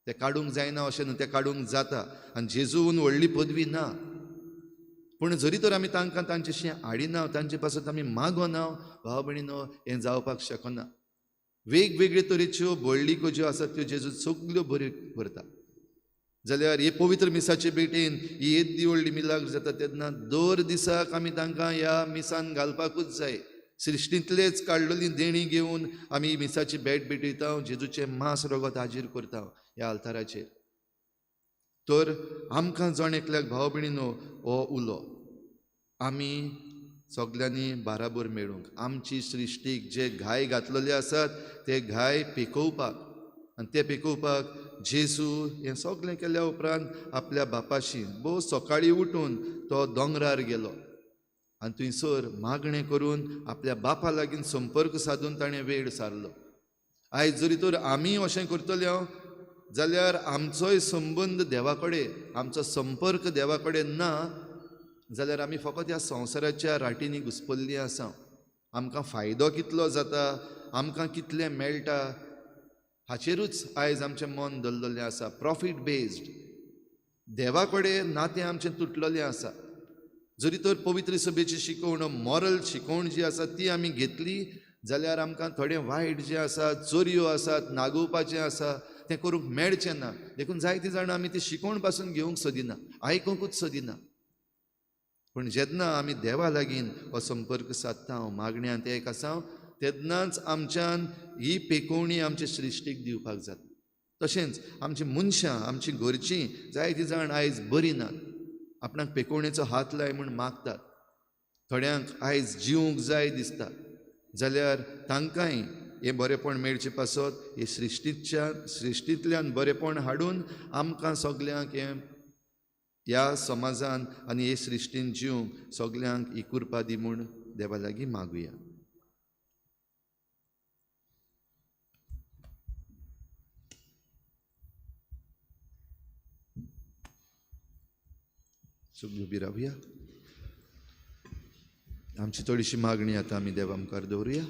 ते काडूंक जायना अशें न्हू, ते काडूंक जाता. आनी जेजून व्हडली पदवी ना, पूण जरी तर आमी तांकां तांचेशी हाडिना, तांचे पासत आमी मागोना, भाव भयणीनो हें जावपाक शकना. वेगवेगळे तरेच्यो बळलिको ज्यो आसात त्यो जेजू सगल्यो बऱ्यो करता. जाल्यार हे पवित्र मिसाचे भेटेन ही येद्दी व्हडली मिलाग्र जाता तेन्ना दर दिसाक आमी तांकां ह्या मिसान घालपाकूच जाय. सृश्टींतलेच काडलेली देणी घेवन आमी मिसाची भेट भेटयता, जेजूचें मांस रगत हाजीर करता ह्या आल्ताराचेर. तर आमकां जण एकल्याक भाव भयणीनो हो उलो आमी सगल्यांनी बाराबर मेळूंक, आमची सृश्टीक जे घाय घातलेले आसात ते घाय पिकोवपाक, आनी ते पिकोवपाक जेजू हें सगलें केल्या उपरांत आपल्या बापाशी भोव सकाळीं उठून तो दोंगरार गेलो आनी थंयसर मागणें करून आपल्या बापा लागीं संपर्क सादून ताणें वेळ सारलो. आयज जरी तर आमी अशें करतले जाल्यार आमचोय संबंद देवा कडेन, आमचो संपर्क देवा कडेन ना जाल्यार आमी फकत ह्या संवसाराच्या राटींनी घुसपल्लीं आसा. आमकां फायदो कितलो जाता, आमकां कितलें मेळटा हाचेरूच आयज आमचें मन दवरलेलें आसा. प्रॉफीट बेज्ड देवा कडेन नातें आमचें तुटलेलें आसा. जरी तर पवित्र सभेची शिकवण, मॉरल शिकवण जी आसा ती आमी घेतली जाल्यार आमकां थोडें वायट जें आसा, चोरयो आसात, नागोवपाचें आसा तें करूंक मेळचें ना. देखून जायतीं जाणां आमी ती शिकवण पासून घेवंक सोदिना, आयकुंकूच सोदिना. पूण जेन्ना आमी देवा लागीं हो संपर्क सादता, मागण्यांत एक आसा, तेन्नाच आमच्यान ही पेकोवणी आमचे सृश्टीक दिवपाक जाता. तशेंच आमची मनशां, आमची घरचीं जायतीं जाण आयज बरीं नात, आपणाक पेकोवणेचो हात लाय म्हूण मागतात. थोड्यांक आयज जिवंक जाय दिसता जाल्यार तांकांय हें बरेंपण मेळचें पासत हे सृश्टींतल्यान बरेंपण हाडून आमकां सगल्यांक हें ह्या समाजान आनी हे सृश्टीन जिवंक सगल्यांक ही कृपा दी म्हूण देवा लागीं मागुया. सगळीं उबी रावया. आमची थोडीशी मागणी आतां आमी देवा मुखार दवरुया.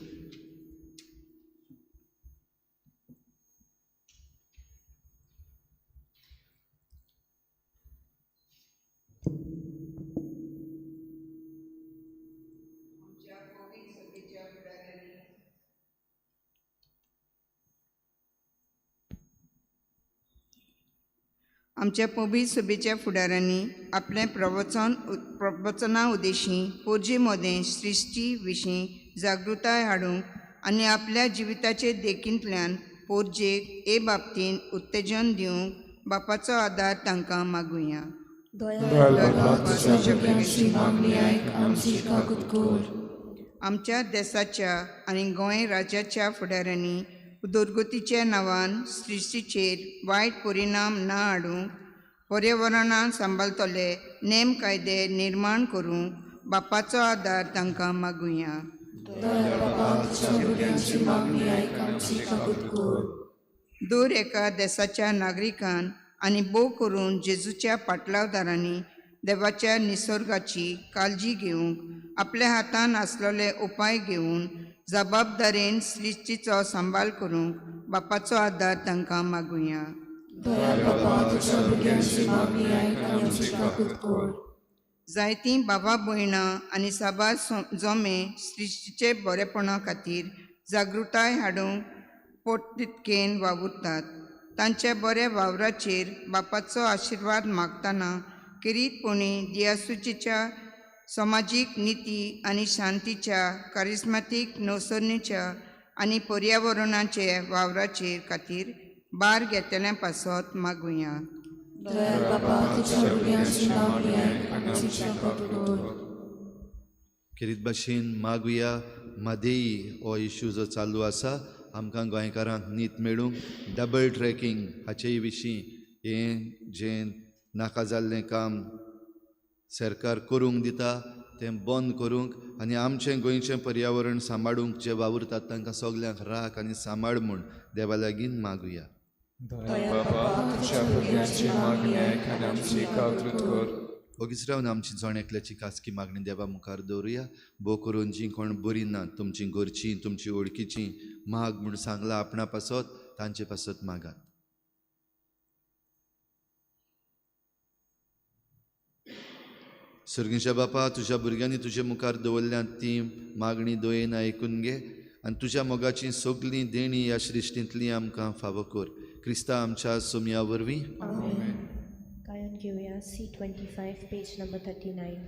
आमच्या पवित्र सभेच्या फुडाऱ्यांनी आपलें प्रवचना उद्देशी पोरजे मदें सृश्टी विशीं जागृताय हाडूंक आनी आपल्या जिविताचे देखींतल्यान पोरजेक हे बाबतींत उत्तेजन दिवंक बापाचो आदार तांकां मागुया. आमच्या देसाच्या आनी गोंय राज्याच्या फुडाऱ्यांनी उदरगतीच्या नांवान सृश्टीचेर वायट परिणाम ना हाडूंक पर्यावरणान सांबाळटले नेम कायदे निर्माण करूंक बापाचो आदार तांकां मागुया. दर एका देसाच्या नागरिकान आनी भोव करून जेजूच्या पाटलावदारांनी देवाच्या निसर्गाची काळजी घेवंक आपल्या हातान आसलेले उपाय घेवन जबाबदारेन सृश्टीचो सांबाळ करूंक बापाचो आदार तांकां मागुया. जायतीं बाबा भयणां आनी साबार जोमे सृश्टीचे बरेपणा खातीर जागृताय हाडूंक पोटतिडकेन वावुरतात. तांच्या बऱ्या वावराचेर बापाचो आशिर्वाद मागतना खेरीतपणी दियासुचीच्या समाजीक निती आनी शांतीच्या कारिस्मातीक नवसरणीच्या आनी पर्यावरणाचे वावराचेर खातीर भार घेतल्या पासत मागुया. खेरीत भाशेन मागुया. म्हादेई हो इश्यू जो चालू आसा आमकां गोंयकारांक नीत मेळूंक डबल ट्रॅकिंग हाचेय विशीं हें जें नाका जाल्लें काम सरकार करूंक दिता तें बंद करूंक आनी आमचें गोंयचें पर्यावरण सांबाळूंक जे वावुरतात तांकां सगल्यांक राख आनी सांबाळ म्हूण देवा लागीं मागुया. ओगीच रावन आमची जण एकल्याची खासगी मागणी देवा मुखार दवरुया. भोव करून जीं कोण बरीं ना तुमची घरचीं तुमची वळखीचीं माग म्हूण सांगलां आपणा पासत तांचे पासत मागात. सर्गीच्या बापा, तुज्या भुरग्यांनी तुजे मुखार दवरल्यात ती मागणी दयेन आयकून घे आनी तुज्या मोगाची सगळीं देणी ह्या सृश्टींतली आमकां फावो कर. क्रिस्ता आमच्या सोमया वरवीं. गायन घेवया C25 page number 39.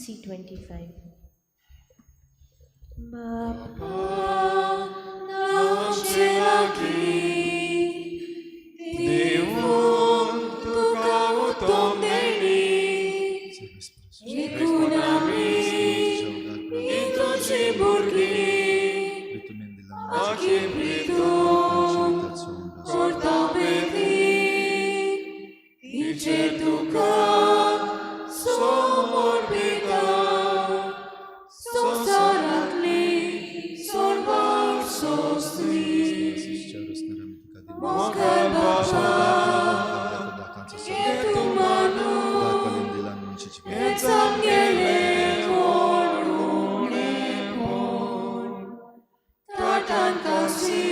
C25. बापा आमचे लागीं देवून तुका उत्तम देणी एकूण आमी तुजी भुरगीं आखी प्रितून करता बेदी तिचे तुका समर्पिता संवसारांतली सर्वांक सोंसली मोगाळ बापा हे तूं मानून हेच आमगेलें कोण उणेपण ताटान कासी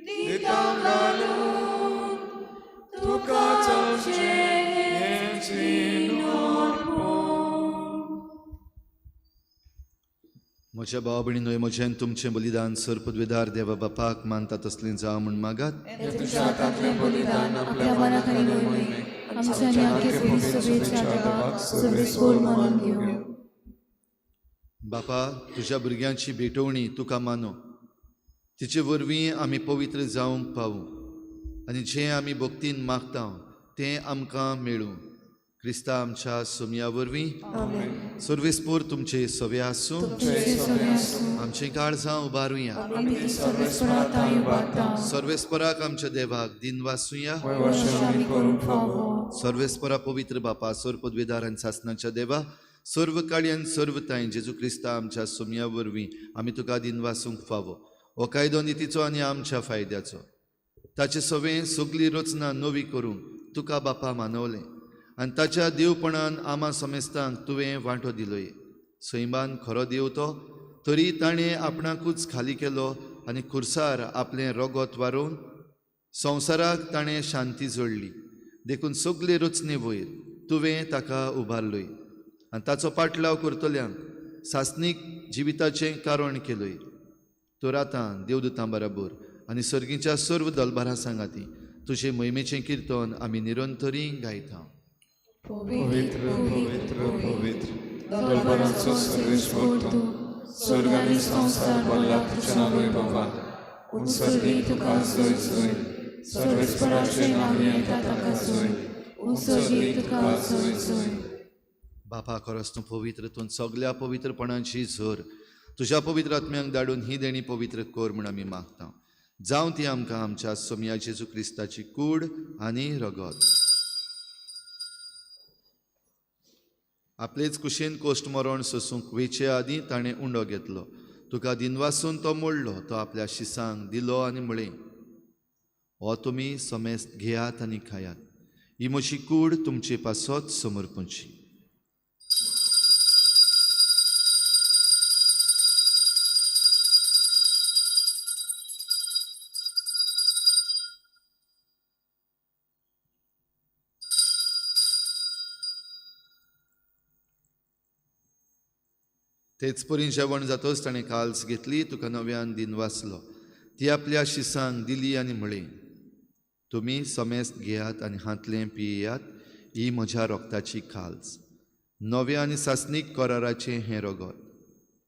दिता घालून तुका चलचें हेंच विनोदपण. म्हज्या भाव भयणींनो, म्हजें तुमचें बलिदान सर पदवेदार देवा बापाक मानता तसलें जावं म्हूण मागात. तुज्या हातांतलें बलिदान आपल्या मनाक आनी मोहिमेक आमच्या आनी आख्खे पवित्र सभेच्या देवाक सर्वेस्पोर मानून घेवं. बापा, तुज्या भुरग्यांची भेटवणी तुका मानो, तिचे वरवीं आमी पवित्र जावंक पावूं आनी जें आमी भक्तीन मागता तें आमकां मेळूं. क्रिस्ता आमच्या सोमया वरवीं. सर्वेस्पोर तुमचे सवे आसूं. आमचें काळजां उबारुया. सर्वेस्पराक आमच्या देवाक दिन वासुया. सर्वेस्परा पवित्र बापा, सर्व पदवेदार आनी सासनाच्या देवा, सर्व काळी आनी सर्व तांय जेजू क्रिस्ता आमच्या सोमया वरवीं आमी तुका दिन वासूंक फावो. हो कायदो नितीचो आनी आमच्या फायद्याचो. ताचे सवें सगली रचना नवी करूंक तुका बापा मानवलें आनी ताच्या देवपणान आमा समेस्तांक तुवें वांटो दिलोय. सैमान खरो देव तो, तरी ताणें आपणाकूच खाली केलो आनी खुर्सार आपलें रगत वारोवन संवसाराक ताणें शांती जोडली. देखून सगले रचने वयर तुवें ताका उबारलोय आनी ताचो पाटलाव करतल्यांक सासणीक जिविताचें कारण केलोय. तर आतां देवदूतां बराबर आनी सर्गीच्या सर्व दलबारा सांगाती तुजे मोहिमेचें किर्तन आमी निरंतरी गायता. पवित्र पवित्र पवित्र दरबाराचो सर्वेस्पोर तूं, स्वर्ग आनी संवसार भरला तुज्या वैभवान. उत्सर्गी तुका जय जय, सर्वेस्पराचें नांव येता ताका जय, उत्सर्गी तुका जय जय. बापा, खरोच तूं पवित्र, तूं सगल्या पवित्रपणाची झर. तुज्या पवित्र आत्म्यांक धाडून ही देणी पवित्र कर म्हूण आमी मागता. जावं ती आमकां आमच्या सोमया जेजू क्रिस्ताची कूड आनी रगत. आपलेच कुशीन कोश्ट मरण सोसूंक वेचे आदीं ताणें उंडो घेतलो. तुका दिनवासून तो मोडलो, तो आपल्या शिसांक दिलो आनी म्हळें, हो तुमी समेस्त घेयात आनी खायात, ही म्हजी कूड तुमचे पासत समर्पणची. तेच परी जेवण जातच ताणें काल्स घेतली, तुका नव्यान दिनवासलो, ती आपल्या शिसांक दिली आनी म्हळें, तुमी समेस्त घेयात आनी हांतलें पियेयात, ही म्हज्या रोगताची काल्स, नव्या आनी सासणीक कराराचें हें रगत,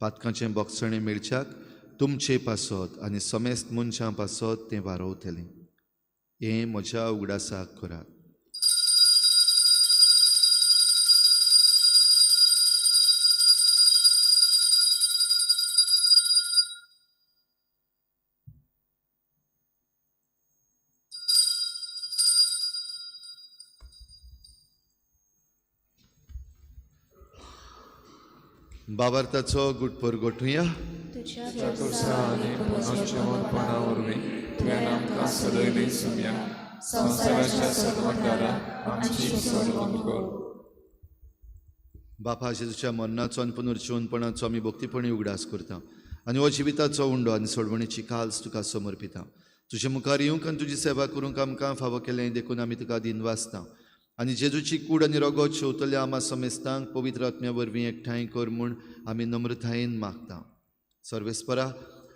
पातकांचें बोगसणें मेळच्याक तुमचे पासत आनी समेस्त मनशां पासत तें वारोवतलें. हें म्हज्या उगडासाक करात. बाबार्थाचो गुटपर गोठुया. तुज्या खुर्सा आनी पुनर्जिवंतपणा वरवीं तुवें आमकां सदयली सुमया, संवसाराच्या सर्वकारा आमची सोडवण कर. बापा, जेजूच्या मरणाचो आनी पुनर्जिवंतपणाचो आमी भक्तीपणी उगडास करता आनी हो जिविताचो उंडो आनी सोडवणेची काल्स तुका समर्पिता. तुजे मुखार येवंक आनी तुजी सेवा करूंक आमकां फावो केलें देखून आमी तुका दिनवासता आनी जेजूची कूड आनी रगत शेवतल्या आमा समेस्तांक पवित्र आत्म्या वरवीं एकठांय कर म्हूण आमी नम्रतायेन मागता. सर्वेस्परा,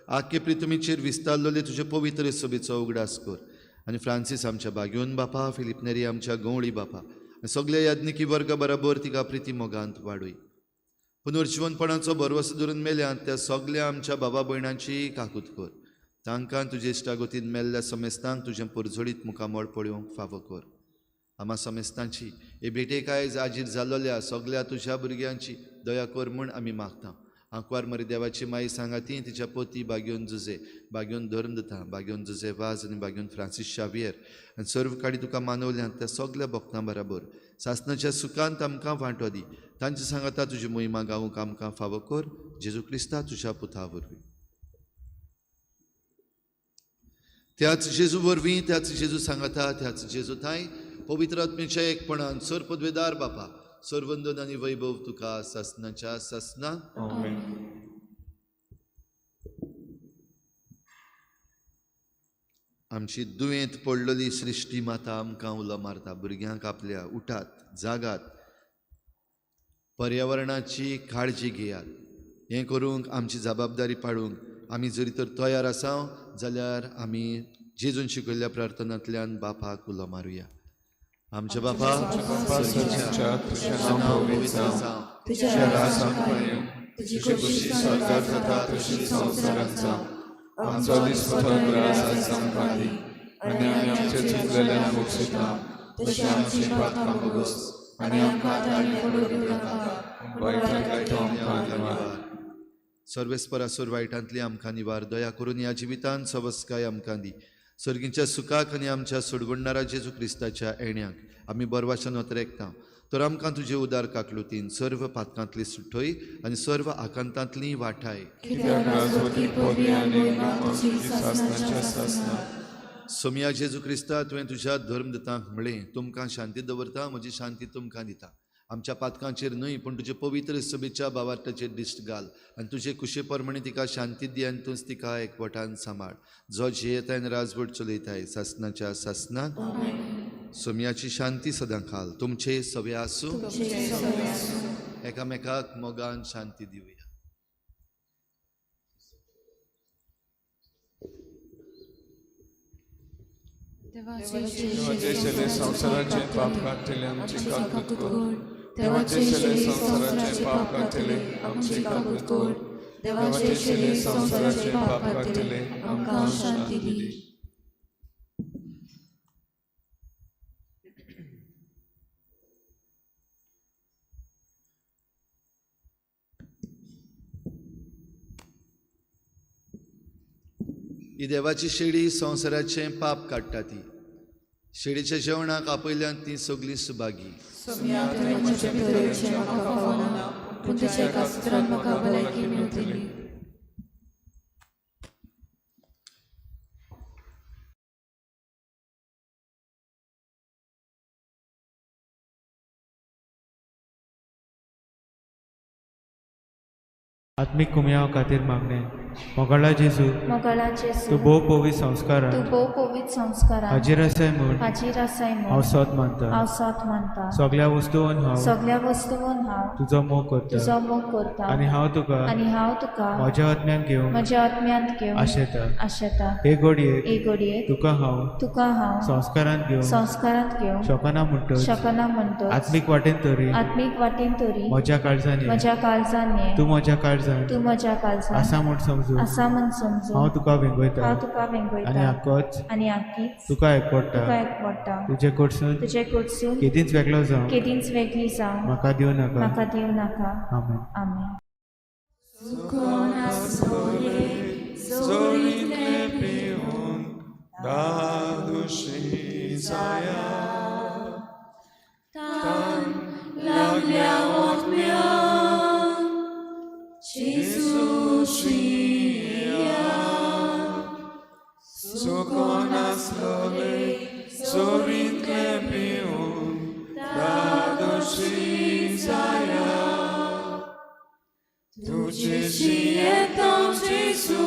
आख्खे प्रितुमीचेर विस्तारलेले तुजे पवित्र सभेचो उगडास कर आनी फ्रांसीस आमच्या बाग्योन बापा, फिलीप नेरी आमच्या गंवळी बापा आनी सगल्या याज्ञिकी वर्गा बराबर तिका प्रिती मोगांत वाडय. पुनर्जिवनपणाचो भरवसो धरून मेल्यात त्या सगल्या आमच्या बाबा भयणांची काकूत कर. तांकां तुजे इश्टागतीन मेल्ल्या समेस्तांक तुजें परजळीत मुखामळ पळोवंक फावो कर. आमा समेस्तांची हे भेटेक आयज आजीर जाल्लोल्या सगल्या तुज्या भुरग्यांची दया कर म्हूण आमी मागता. आंकवार मरी देवाची माई सांगाती तिच्या पोती बाग्योन जुजे, बाग्योन धर्म दिता, बाग्योन जुजे वाज आनी बाग्योन फ्रांसीस शावियर आनी सर्व काडी तुका मानवल्यात त्या सगल्या भक्तां बराबर सासणाच्या सुखांत आमकां वांटो दी. तांचे सांगाता तुजी मोहिमा गावूंक आमकां फावो कर, जेजू क्रिस्ता तुज्या पुता वरवीं. त्याच जेजू वरवीं, त्याच जेजू सांगाता, त्याच जेजू थांय पवित्र आत्म्याच्या एकपणान सर पदवेदार बापा, सर्वंदन आनी वैभव तुका सासणाच्या सासना. आमेन. आमची दुयेंत पडलेली सृश्टी माता आमकां उलो मारता, भुरग्यांक आपल्या उठात, जागात, पर्यावरणाची काळजी घेयात. हें करूंक आमची जबाबदारी पाडूंक आमी जरी तर तयार आसा जाल्यार आमी जेजून शिकयल्ल्या प्रार्थनांतल्यान बापाक उलो मारुया. आमच्या बापा, तुझ्या नांव पवित्र जावं, तुझ्या राज आमकां येवं, तुजी खुशी स्वर्गात जाता तशी संवसारांत जावं. आमचो दिसपटो ग्रास आयज आमकां दी आनी आमी आमचे चुकलेल्यांक बक्षिता तशी आमची पातकां भोगोस आनी आमकां ताळणी पडूंक दिवं नाका, वायटांतलो तो आमकां निवार. सर्वेस्परासोर वायटांतली आमकां निवार, दया करून ह्या जिवितांत सवस्काय आमकां दी. सर्गींच्या सुखाक आनी आमच्या सोडवणणारा जेजू क्रिस्ताच्या येण्याक आमी बरवाशान वतरेकता तर आमकां तुजे उदार काकलुतीन सर्व पातकांतली सुटय आनी सर्व आकांतांतली वाठाय. सोमया जेजू क्रिस्ता, तुवें तुज्या धर्मदतांक म्हळें, तुमकां शांती दवरता, म्हजी शांती तुमकां दिता. आमच्या पातकांचेर न्हय पूण तुजे पवित्र सभेच्या बावार्थाचेर दिश्ट घाल आनी तुजे कुशे प्रमाणे तिका शांती दी आनी तूंच तिका एकवटान सांबाळ, जो जियेताय आनी राजवट चलयताय सासणाच्या सासणाक. सोमयाची शांती सदां खाल तुमचे सवे आसूं. एकामेकाक मोगान शांती दिवया. देवाचे शेले संवसाराचे पाप काडटले आमची काकूत कर. देवाचे शेले संवसाराचे पाप काडटले आमची काकूत कर. देवाचे शेले संवसाराचे पाप काडटले आमकां शांती दी. ही देवाची शेळी संवसाराचें पाप काडटा ती. शेडीच्या जेवणाक आपयल्यान तीं सगळीं सुभागी. सोम्या, तुवें म्हजे भितर येवचें म्हाका फावना, पूण तुज्या एका सुत्रान म्हाका भलायकी मेळटली. आत्मीक कुमयाव खातीर मागणें. मोगाळा जेजू, मोगाळा जेजू, तूं भोव पवित्र संस्कारान तूं भोव पवित्र संस्कारान हाजीर आसाय म्हूण हाजीर आसाय हांव म्हूण सोद मानता. हांव सोद मानता. सगळ्या वस्तून हांव सगळ्या वस्तून हांव तुजो मोग करता तुजो मोग करता आनी हांव तुका आनी हांव तुका म्हज्या आत्म्यान घेवंक म्हज्या आत्म्यांत घेवन आशेता. आशेता. हे घडयेक हे घडयेक तुका हांव तुका हांव संस्कारांत घेवंक संस्कारांत घेवंक शकना म्हणटच शकना म्हणटच आत्मीक वाटेन तरी आत्मीक वाटेन तरी म्हज्या काळजान ये. म्हज्या काळजान ये. तूं म्हज्या काळजान तूं म्हज्या काळजान आसा म्हूण समजून आसा म्हूण समजून हांव तुका वेंगयता हांव तुका आनी वेंगयता आकोच आनी आकीच तुका एकवडटा. तुका एकवडटा. तुजे कडसून तुजे कडसून केदींच वेगळो जावं केदींच वेगळी जावं म्हाका दिवं नाका. म्हाका दिवं नाका. आमेन. आमेन. जोरींतलें पिवन दादुशी जाया, तान लागल्या ओतम्याक जेजू शिया. सुकोन आसलोले जोरींतलें पिवन दादुशी जाया, तुजे शियेता जेजू,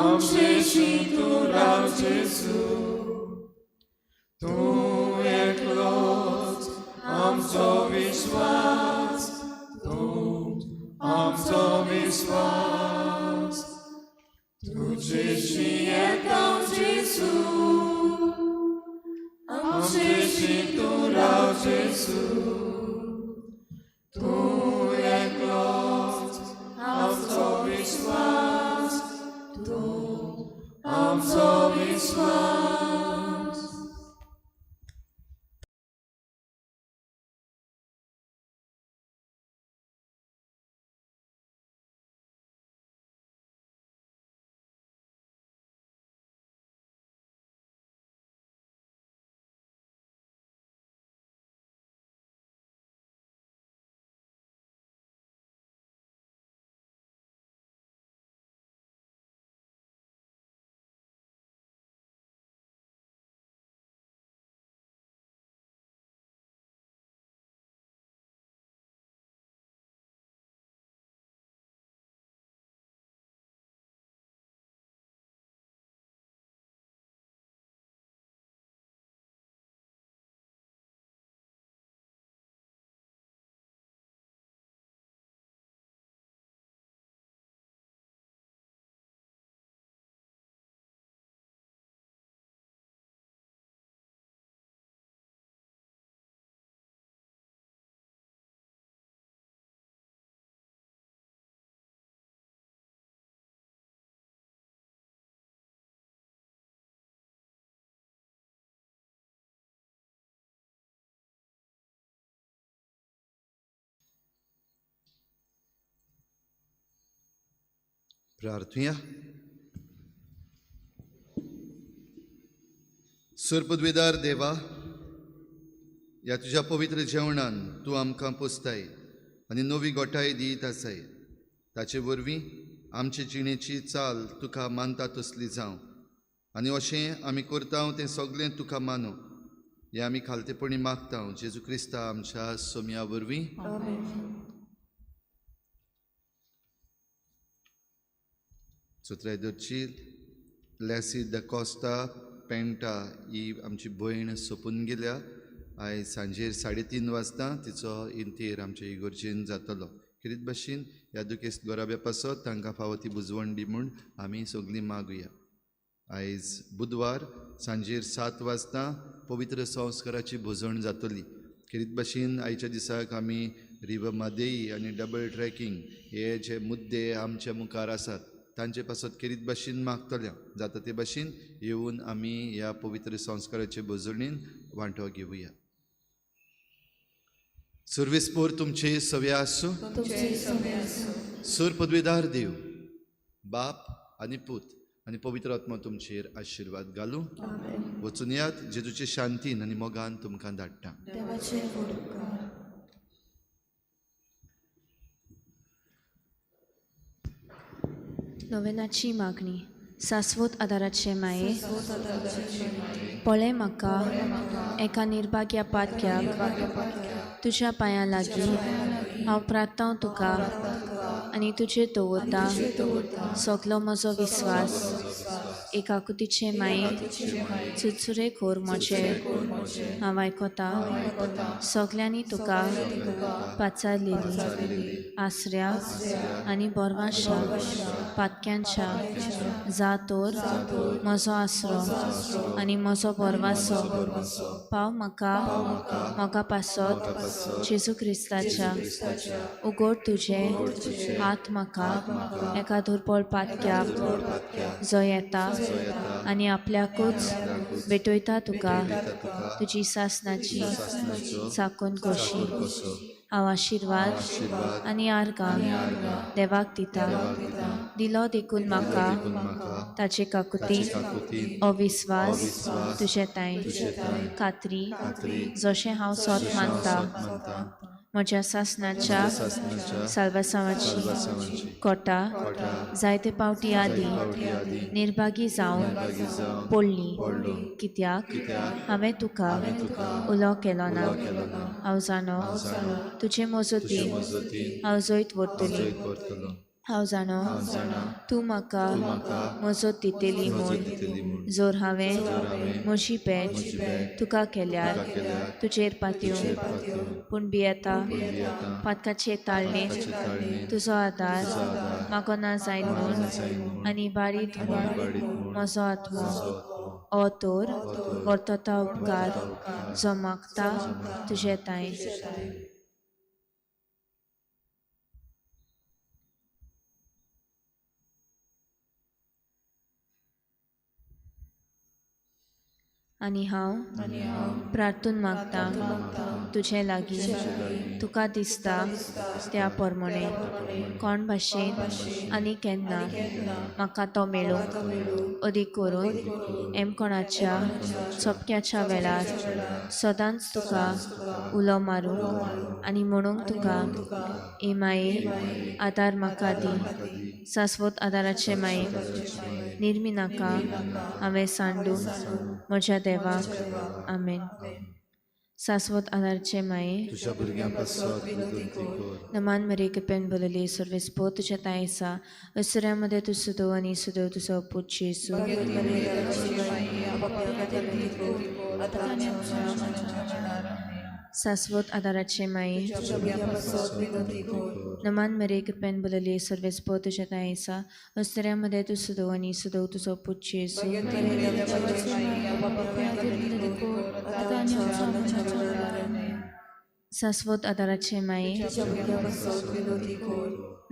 आमचे तूं राव जेजू, तूं एकलोच आमचो विश्वास, तूं आमचो विश्वास. तुजे शियेता जेजू, आमचे तूं राव जेजू, तूं एकलोच आमचो विश्वास, तूं आमचो विश्वास. प्रार्थुया. सुरपदवेदार देवा, ह्या तुज्या पवित्र जेवणान तूं आमकां पोसताय आनी नवी गोठाय दीत आसाय. ताचे वरवीं आमचे जिणेची चाल तुका मानता तसली जावं आनी अशें आमी करता तें सगळें तुका मानू, हें आमी खालतेपणी मागता जेजू क्रिस्ता आमच्या सोम्या वरवीं. सुत्राय धरची लॅसी the Costa पेंटा ही आमची भयण सोंपून गेल्या. आयज सांजेर 3:30 वाजता तिचो इंतेर आमचे इगोर्जेन जातलो. खेरीत भाशेन ह्या दुखेस्त गोराब्या पासत तांकां फावो ती बुजवण दी म्हूण आमी सगळीं मागुया. आयज बुधवार सांजेर 7 वाजता पवित्र संस्काराची भोजण जातली. खेरीत भाशेन आयच्या दिसाक आमी रिवर मादेई आनी डबल ट्रॅकिंग हे जे मुद्दे आमच्या मुखार आसात तांचे पासत खेरीत भाशेन मागतल्या. जाता ते भाशेन येवन आमी ह्या पवित्र संस्काराचे भोजणीन वांटो घेवया. सुर्वेस्पोर तुमचे सवे आसूं. सूर पदवीदार देव बाप आनी पूत आनी पवित्र आत्मा तुमचेर आशिर्वाद घालूं. वचून यात, जेजूचे शांतीन आनी मोगान तुमकां धाडटा. नोवेनाची मागणी. सास्वत आदाराचे माये, पळय म्हाका एका निर्भाग्या पातक्याक तुज्या पांयां लागीं हांव प्रार्थांव तुका आनी तुजेर दवरता सगलो म्हजो विस्वास. एकाकुतीचे माये, चुरचुरे खोर म्हजे हांव आयकता सगल्यांनी तुका पाचारलेली आसऱ्या आनी बोरवाशा पातक्यांच्या जा तोर म्हजो आसरो आनी म्हजो बोरवासो पाव म्हाका मोगा पासत जेजू क्रिस्ताच्या. उगड तुजे हात म्हाका एका दुर्बळ पातक्याक जो येता आनी आपल्याकूच भेटयता तुका तुजी सासनाची चाकून कशी. हांव आशिर्वाद आनी आर्गां देवाक दिता. दिलो देखून म्हाका ताचे काकुतीन अविस्वास तुजे ताय खात्री जशें हांव सोत मानता म्हज्या सासनाच्या साल्वासांवाची कोटा जायते पावटी आदी निर्भागी जावन पडली कित्याक हांवें तुका उलो केलो ना. हांव जाणो तुजे मजतीन हांव जैत व्हरतली. हांव जाणो तूं म्हाका मजत दितली म्हूण. जर हांवें म्हजी भेट तुका केल्यार तुजेर पातयो पूण भियेता पातकाचे ताळणेंत तुजो आदार मागना जायत म्हूण आनी बारीत म्हूण म्हजो आत्मो ओ तर वर्तता उपकार जो मागता तुजे ताय. आनी हांव प्रार्थून मागता तुजे लागीं तुका दिसता त्या प्रमाणे कोण भाशेन आनी केन्ना म्हाका तो मेळूंक अदीक करून एमकोणाच्या सोपक्याच्या वेळार सदांच तुका उलो मारूंक आनी म्हणूंक तुका ए माये आदार म्हाका दी. सास्वत आदाराचे माये निर्मी नाका हांवें सांडून म्हज्या देवाक. आमेन. सास्वत आदारचे माये नमान मरे कृपेन बोलली सर्वेस्पो तुज्या तायसा असुऱ्यामध्ये तूं सुदव आनी सुदव तुजो पूत जेजू. सास्वत आदाराचे माये नमान मरे कृपेन बोलली सर्वेस्पो तुज्या तायसा असुऱ्यामध्ये तूं सुदव आनी सुदव तुजो पूत जेजू. सास्वत आदाराचे माये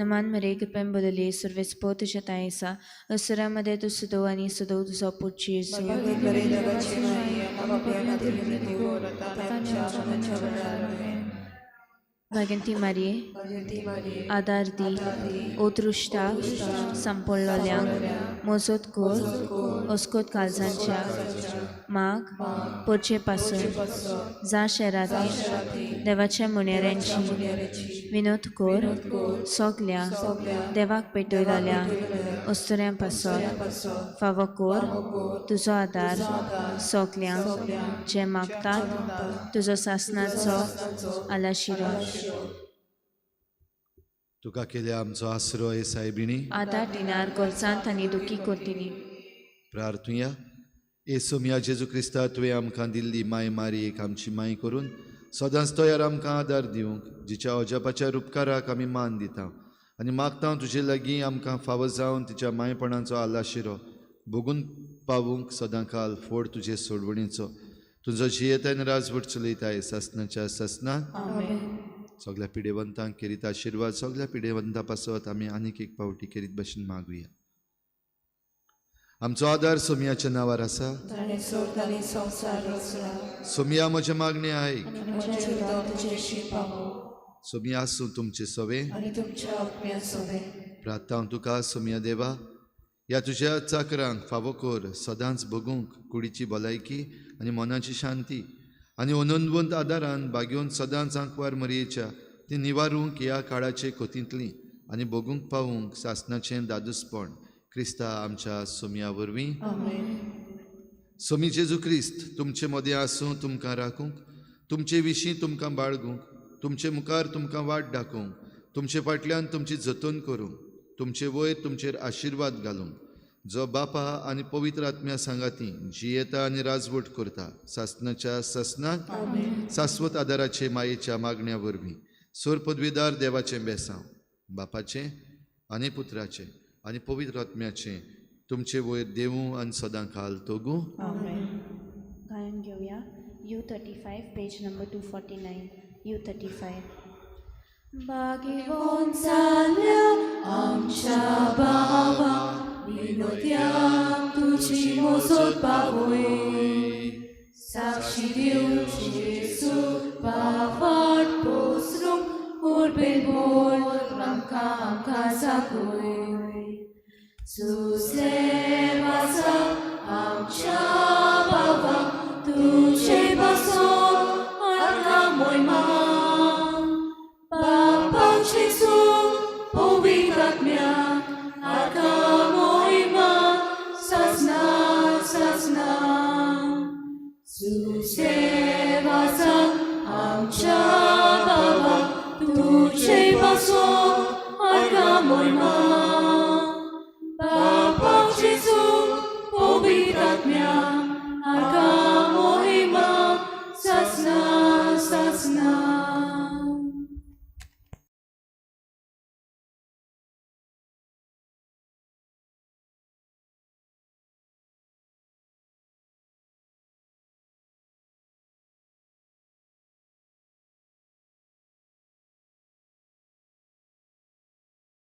नमान मरे कृपेन बोलली सर्वेस्पो तुज्या तायसा असुऱ्यामध्ये तूं सुदव आनी सुदव तुजो पूत जेजू. भाग्यंती मारये आदार दी ओ दृश्टाक सांपडलोल्यांक मजत कर अस्कोत काळजांच्या माग पोरचे पासून जा शेराती देवाच्या मुनेऱ्यांची विनोद कर सगल्या देवाक पेटयलेल्या अस्तुऱ्यां पासत फावो कर तुजो आदार सगल्यांक जे मागतात तुजो सासनाचो आलाशिरो. तुका केल्या आमचो आसरो हे सायबिणी आदार दिनार गरजांत आनी दुखी कोतिनी. प्रार्थुया. ए सोमया जेजू क्रिस्ता तुवें आमकां दिल्ली माय मारी एक आमची माय करून सदांच तयार आमकां आदार दिवंक जिच्या अजापाच्या उपकाराक आमी मान दिता आनी मागता तुजे लागीं आमकां फावो जावन तिच्या मायपणाचो आलाशिरो भोगून पावूंक सदां काल फोड तुजे सोडवणीचो. तुजो जियेतान राजवट चलयताय सासनाच्या सासनाक. सगळ्या पिडेवंतांक केरीत आशिर्वाद. सगळ्या पिडेवंता पासत आमी आनीक एक पावटी केरीत भशेन मागुया. आमचो आदार सोमयाच्या नांवार आसा. सोमया म्हजें मागणें आयक. सोमया आसूं तुमचे सवे. प्रार्थना तुका सोमया देवा ह्या तुज्या चाकरांक फावो कर सदांच भोगूंक कुडीची भलायकी आनी मनाची शांती आनी अनंतवंत आदारान बागेवन सदांच आंकवार मरयेच्या ती निवारूंक ह्या काळाचे कोतींतली आनी भोगूंक पावूंक सासणाचें दादूसपण क्रिस्ता आमच्या सोमया वरवीं. सोमी जेजू क्रिस्त तुमचे मदें आसूं, तुमकां राखूंक, तुमचे विशीं तुमकां बाळगूंक, तुमचे मुखार तुमकां वाट दाखोवंक, तुमचे फाटल्यान तुमची जतन करूंक, तुमचे वयर तुमचेर आशिर्वाद घालूंक, जो बापा आनी पवित्र आत्म्या सांगाती जियेता आनी राजवट करता सासणाच्या सासणाक सास्वत आदाराचे मायेच्या मागण्या वरवीं सोर पदवीदार देवाचें बेसांव बापाचें आनी पुत्राचें आनी पवित्र आत्म्याचें तुमचे वयर देवूं आनी सदां काल तोगूं. गायन घेवया U35 page number 249. U35. बागेवन जाल्या आमच्या बाबा विनोद्या तुजी मोजत पावय साक्षी दिवची जेजू बावाट पोसरूंक उर्बेन बोल आमकां आमकां जागय सुसेव आसा आमच्या बाबा तुजे पासून आमकां मोयमा बापा जेजू पवित्र आत्म्या आमकां मोयमा सासना सासना सुसेव आसा आमच्या बाबा तुजे पासून आमकां मोयमा बापा जेजू पवित्र आत्म्या